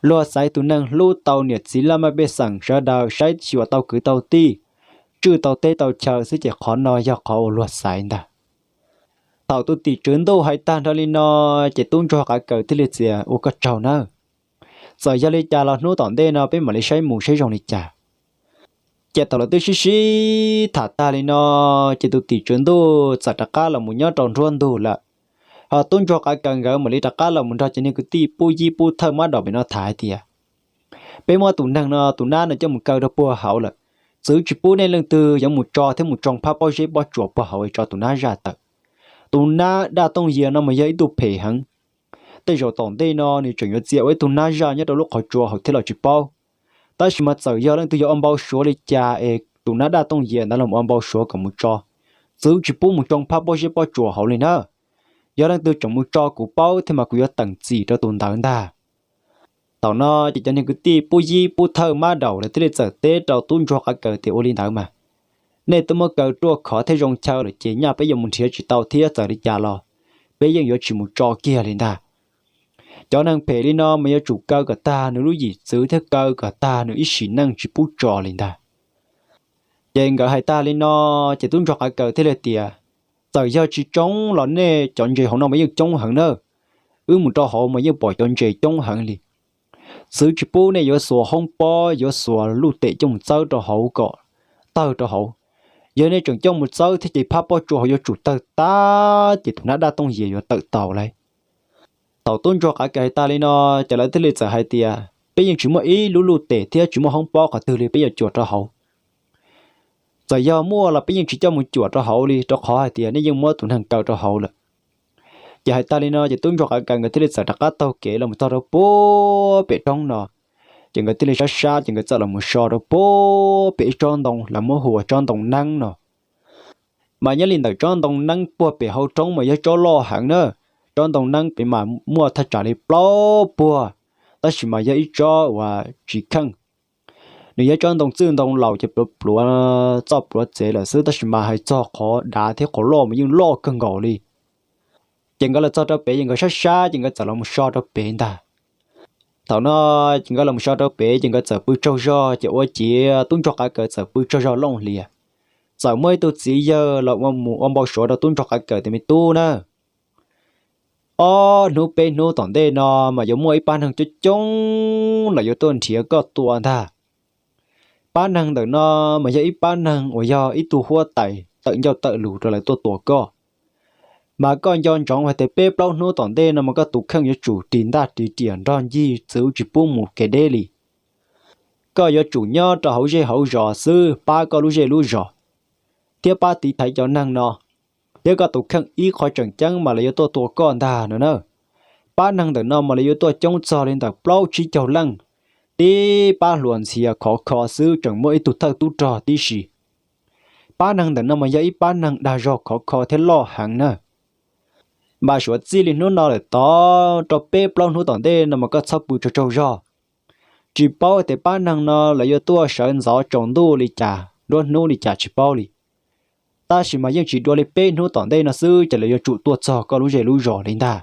Luag xaiv tus neeg hlub tau niam txiv laj mej pej xeem sawv daws, saib xyuas tau kwv tau tij, tswj tau teb tau chaw xwb, ces qhov no yog qhov uas luag xaiv ntag. Thaum tus tim tswv ntuj hais tag nrho li no, ces tub ntsuag qav kaws thiaj li txias ua koj tsaug nawb. Txawm yog li cas los hnub tom ntej no peb mam li saib mus saib zoo li cas. Ces thaum lawv twb sib sib tham tag li no, ces tus tim tswv ntuj txawm rov qab los mus nyob rau nruab ntug lawm. Ho tub ntsuag qav kaws nkawd mam li rov qab los mus nrog cov niag kwv tij pub yib pub thawj mab daum pem no tham hais tias, peb muab tus neeg no, tus nab no coj mus kaw rau puag hauv lawm. Txwv tsis pub nej leej twg yuav mus tso thiab mus tsoo phab pob zeb pob tsuas puag hauv es tso tus nab zaj tawm. Tus nab daj tooj yias no mas yog ib tug phem heev. Tej zaum tom ntej no nws tseem yuav txia ua ib tug nab zaj nyob rau lub qhov tsua hauv thiab los tsis paub. Tab sis mas txawm yog leej twg yuav ua npau suav li cas es tus nab daj tooj yias ntawd los ua npau suav kom mus tso. Txwv tsis pub mus tsoo phab pob zeb pob tsuas hauv li na. Yog leej twg tseem mus tso kuv paub thiab mas kuv yuav teem txim rau tus ntawd ntag. Thaum no ces cov niag kwv tij pub yib pub thawj mab daum lawv thiaj li txawm teb rau tub ntsuag qav kaws tias, ua li ntawd mas, nej twb muab kaw ruaj khov thiab zoo chaw lawm ces nyaj peb yuav mus nrhiav tsis tau thiab, txawm li cas los peb yeej yuav tsis mus tso kiag li ntag. Cov neeg phem li no mas yuav tsum kaw kom tag nws lub yim txwv thiab kaw kom tag nws ib sim neej tsis pub tso li ntag. Ces nkawd hais tag li no, ces tub ntsuag qav kaws thiaj li tias, txawm yog tsis tsoo los nej cov ntses hauv no mas yeej coob heev na. Wb mus rau hauv mas yeej pom cov ntses coob heev li. Txwv tsis pub nej yuav xuas hoob pob yuav xuas luj tes coj mus txawb rau hauv kom tawg rau hauv. Yog nej tseem coj mus txawb thiab ces phab pob tsuas hauv yuav tsum tawg tag ces tus nab daj tooj yias yuav tawm taus lauj. Thaum tub ntsuag qav kaws hais tag li no, ces lawv thiaj li txawm hais tias, peb yeej tsis muaj ib lub luj tes thiab tsis muaj hoob pob qhov twg li peb yuav cuam rau hauv. Txawm yog muaj los peb yeej tsis coj mus cuam rau hauv li, rau qhov hais tias nej yeej muab tus neeg kaw rau hauv lawm. Ces hais tag li no ces tub ntsuag qav kaws nkawd thiaj li txawm rov qab taug kev los mus txog rau puag pem roob no. Ces nkawd thiaj li sab sab ces nkawd txawm los mus so rau puag pem ib tsob ntoo lawv muab hu ua tsob ntoo neeb no. Mas nyob li ntawm tsob ntoo neeb puag pem hauv roob mas yog tsob loj heev na. Tsob ntoo neeb pem mas muaj thaj tsam li plaub puag, tab sis mas yog ib tsob uas tsis kheej. Nws yog tsob ntoo txwj ntoo laus ces pluav pluav txoj pluav txev lawm xwb, tab sis mas hais txog qhov dav thiab qhov loj mas yeej loj kawg nkaus li. Ces nkawd los txog rau pem ces nkawd sab sab ces nkawd txawm los mus so rau pem ntag. Thaum no ces nkawd los mus so rau pem ces nkawd txawm pw tsaug zog ces ua ciav tub ntsuag qav kaws txawm pw tsaug zog looj hlias. Txawm muaj ib tug txiv yawg los ua mus ua npau suav rau tub ntsuag qav kaws tias, me tub na, ob hnub peb hnub tom ntej no mas yuav muaj ib pab neeg coob coob los yuav tuaj nrhiav koj tua ntag. Pab neeg ntawm no mas yog ib pab neeg uas yog ib tug huab tais tawm ncauj tawm lus rau lawv tuaj tua koj. Mas koj nco ntsoov hais tias peb plaub hnub tom ntej no mas koj tus kheej yuav tsum ris ntaj ris riam nrog ncig txwv tsis pub mus kev deb li. Koj yuav tsum nyob rau hauv zej hauv zos xwb, pab koj lub zej lub zos thiab pab tiv thaiv cov neeg no. Thiab koj tus kheej ib qho tseem ceeb mas lawv yuav tuaj tua koj ntag no na. Pab neeg ntawm no mas lawv yuav tuaj coob txog li ntawm plaub tsib caug leej, tib pab hluas ntxhias khov kho xwb tseem muaj ib tug thawj tub rog tib si. Pab neeg ntawm no mas yog ib pab neeg dag zog khov kho thiab loj heev na. Mas suav txij li hnub no lawm tod rau peb plaub hnub tom ntej no mas koj txhob pw tsaug tsaug zog. Tsis paub tias pab neeg no lawv yuav tuaj sawv ntxov tsaus ntuj li cas nruab hnub li cas tsis paub li. Tab sis mas yeej tsis dua li peb hnub tom ntej no xwb ces lawv yuav tsum tuaj txog koj lub zej lub zos li ntag.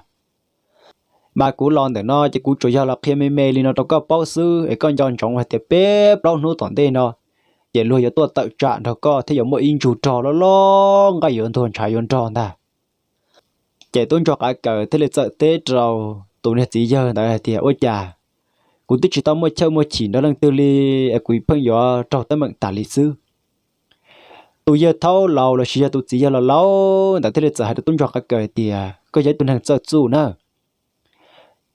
Mas kuv los ntawm no ces kuv tsuas yog los qhia me me li no rau koj paub xwb es koj nco ntsoov hais tias peb plaub hnub tom ntej no ces luag yuav tuaj tawm tsam nrog koj thiab yuav muaj ib ntsug rog loj loj nqaij yuav ntuag ntshav yuav nrog ntag. Ces tub ntsuag qav kaws thiaj li txawm teb rau tus niag txiv yawg ntawd hais tias, ua cas kuv twb tsis tau muaj chawj muaj chim nrog leej twg li es kuv pheej yuav raug teeb meem tas li xwb. Tus yawg thaub laus lossis yog tus txiv yawg laus laus ntawd thiaj li txawm hais rau tub ntsuag qav kaws hais tias, koj yog ib tug neeg txawj txuj na.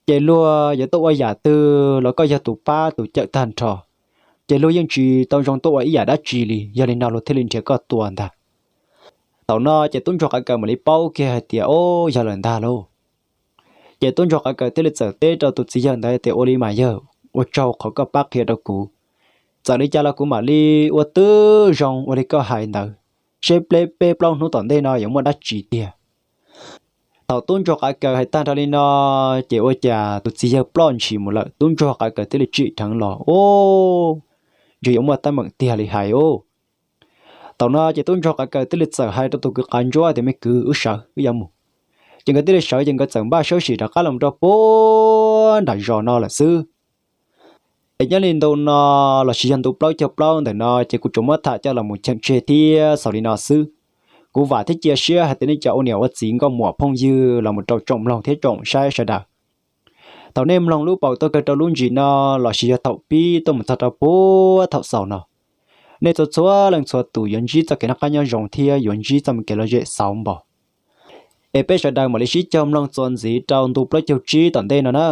Ces luag yuav tuaj ua yam twg los koj yog tus pab tus cawm tag nrho, ces luag yeej tsis tau zoo tuaj ua ib yam dab tsi li, yog li no luag thiaj li nrhiav koj tua ntag. Thaum no ces tub ntsuag qav kaws mam li paub kiag hais tias, o, yog lawm ntag lauj. Ces tub ntsuag qav kaws thiaj li txawm teb rau tus txiv yawg ntawd tias, ua li mas yawg, ua tsaug qhov koj pab qhia rau kuv. Txawm li cas los kuv mam li ua twb zoo ua li koj hais ntawd, seb pleb peb plaub hnub tom ntej no yuav muaj dab tsi tiag. Thaum tub ntsuag qav kaws hais tag nrho li no, ces ua cas tus txiv yawg ploj ntshis mus lawm, tub ntsuag qav kaws thiaj li tsim dheev los, o, ntshe yuav muaj teeb meem tiag li hais os. Thaum no ces tub ntsuag qav kaws thiaj li txawm hais rau tus kwv qav ntsuab tias, Me kwv, wb sawv, wb yuav mus. Ces nkawd thiaj li sawv, ces nkawd txawm npaj sawb sim rov qab los rau puag nram zos no lawm xwb. Es nyob li ntu no los sis yog ntu plaub caug plaub ntawm no ces kuv tsuas muab tham coj los mus cheem tseg thiab xaus li no xwb. Kuv vam thiab cia siab hais tias nej cov ua niam ua txiv nkauj muam phooj ywg los mus rau tsoom mloog thiab tsoom saib sawv daws, thaum nej mloog lub paus tuaj kawg rau lub ntsis no los sis yog thaum pib tuaj mus txog rau puag thaum xaus no, nej txhua txhua leej txhua tus yuav ntsib txoj kev noj qab nyob zoo thiab yuav ntsib txoj me kev lom zem xauv npaum. Es peb sawv daws mam li sib cog mloog txuas ntxiv rau ntu plaub caug tsib tom ntej no na.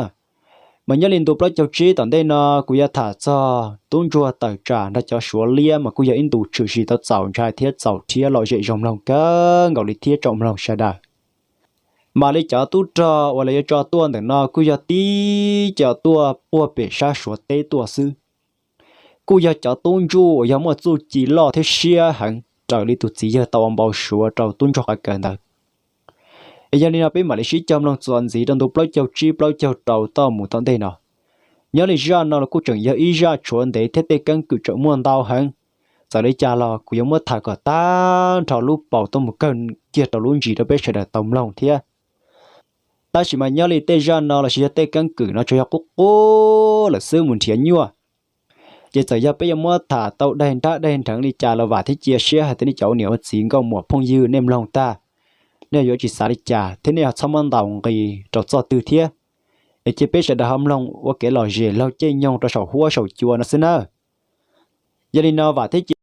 Mas nyob li ntu plaub caug tsib tom ntej no kuv yuav tham txog tub ntsuag tawm tsam nrog cov suav liab mas kuj yog ib ntu tshwm sim tau txaus ntshai thiab txaus rhiab lom zem zoo mloog kawg nkaus li thiab tsoom mloog sawv daws. Mas li cov tub rog uas lawv yuav tso tuaj ntawm no kuj yog tib co tuaj puag pem sab suav teb tuaj xwb. Kuj yog cov tub ntsuj uas yog muaj txuj ci loj thiab siab heev raws li tus txiv yawg tau ua npau suav rau tub ntsuag qav kaws ntawd. Es yog li no peb mam li sib cog mloog txuas ntxiv rau ntu plaub caug tsib plaub caug rau tom ntej no. Nyob li zaj no los kuj tseem yog ib zaj tshuav ntev thiab tej keeb kwm tseem muaj ntau heev. Txawm li cas los kuv yuav muab tham kom tag nrho lub paus tuaj mus kawg kiag rau lub ntsis rau peb sawv daws tau mloog thiab. Tab sis mas nyob li tej zaj no los sis yog tej keeb kwm no tsuas yog qub qub lawm xwb mus nrhiav nyuaj. Ces txawm yog peb yuav muab tham tau daig nrab daig nrheev li cas los vam thiab cia siab hais tias nej cov ua niam ua txiv nkauj muam phooj ywg nej mloog tag, nej yuav tsis xav li cas thiab nej ho txhob muab ntaus nqi rau txoj twg thiab. Es cia peb sawv daws ho mloog ua kev lom zem laug caij nyoog rau saum huab saum cua no xwb nawb. Yog li no vam thiab cia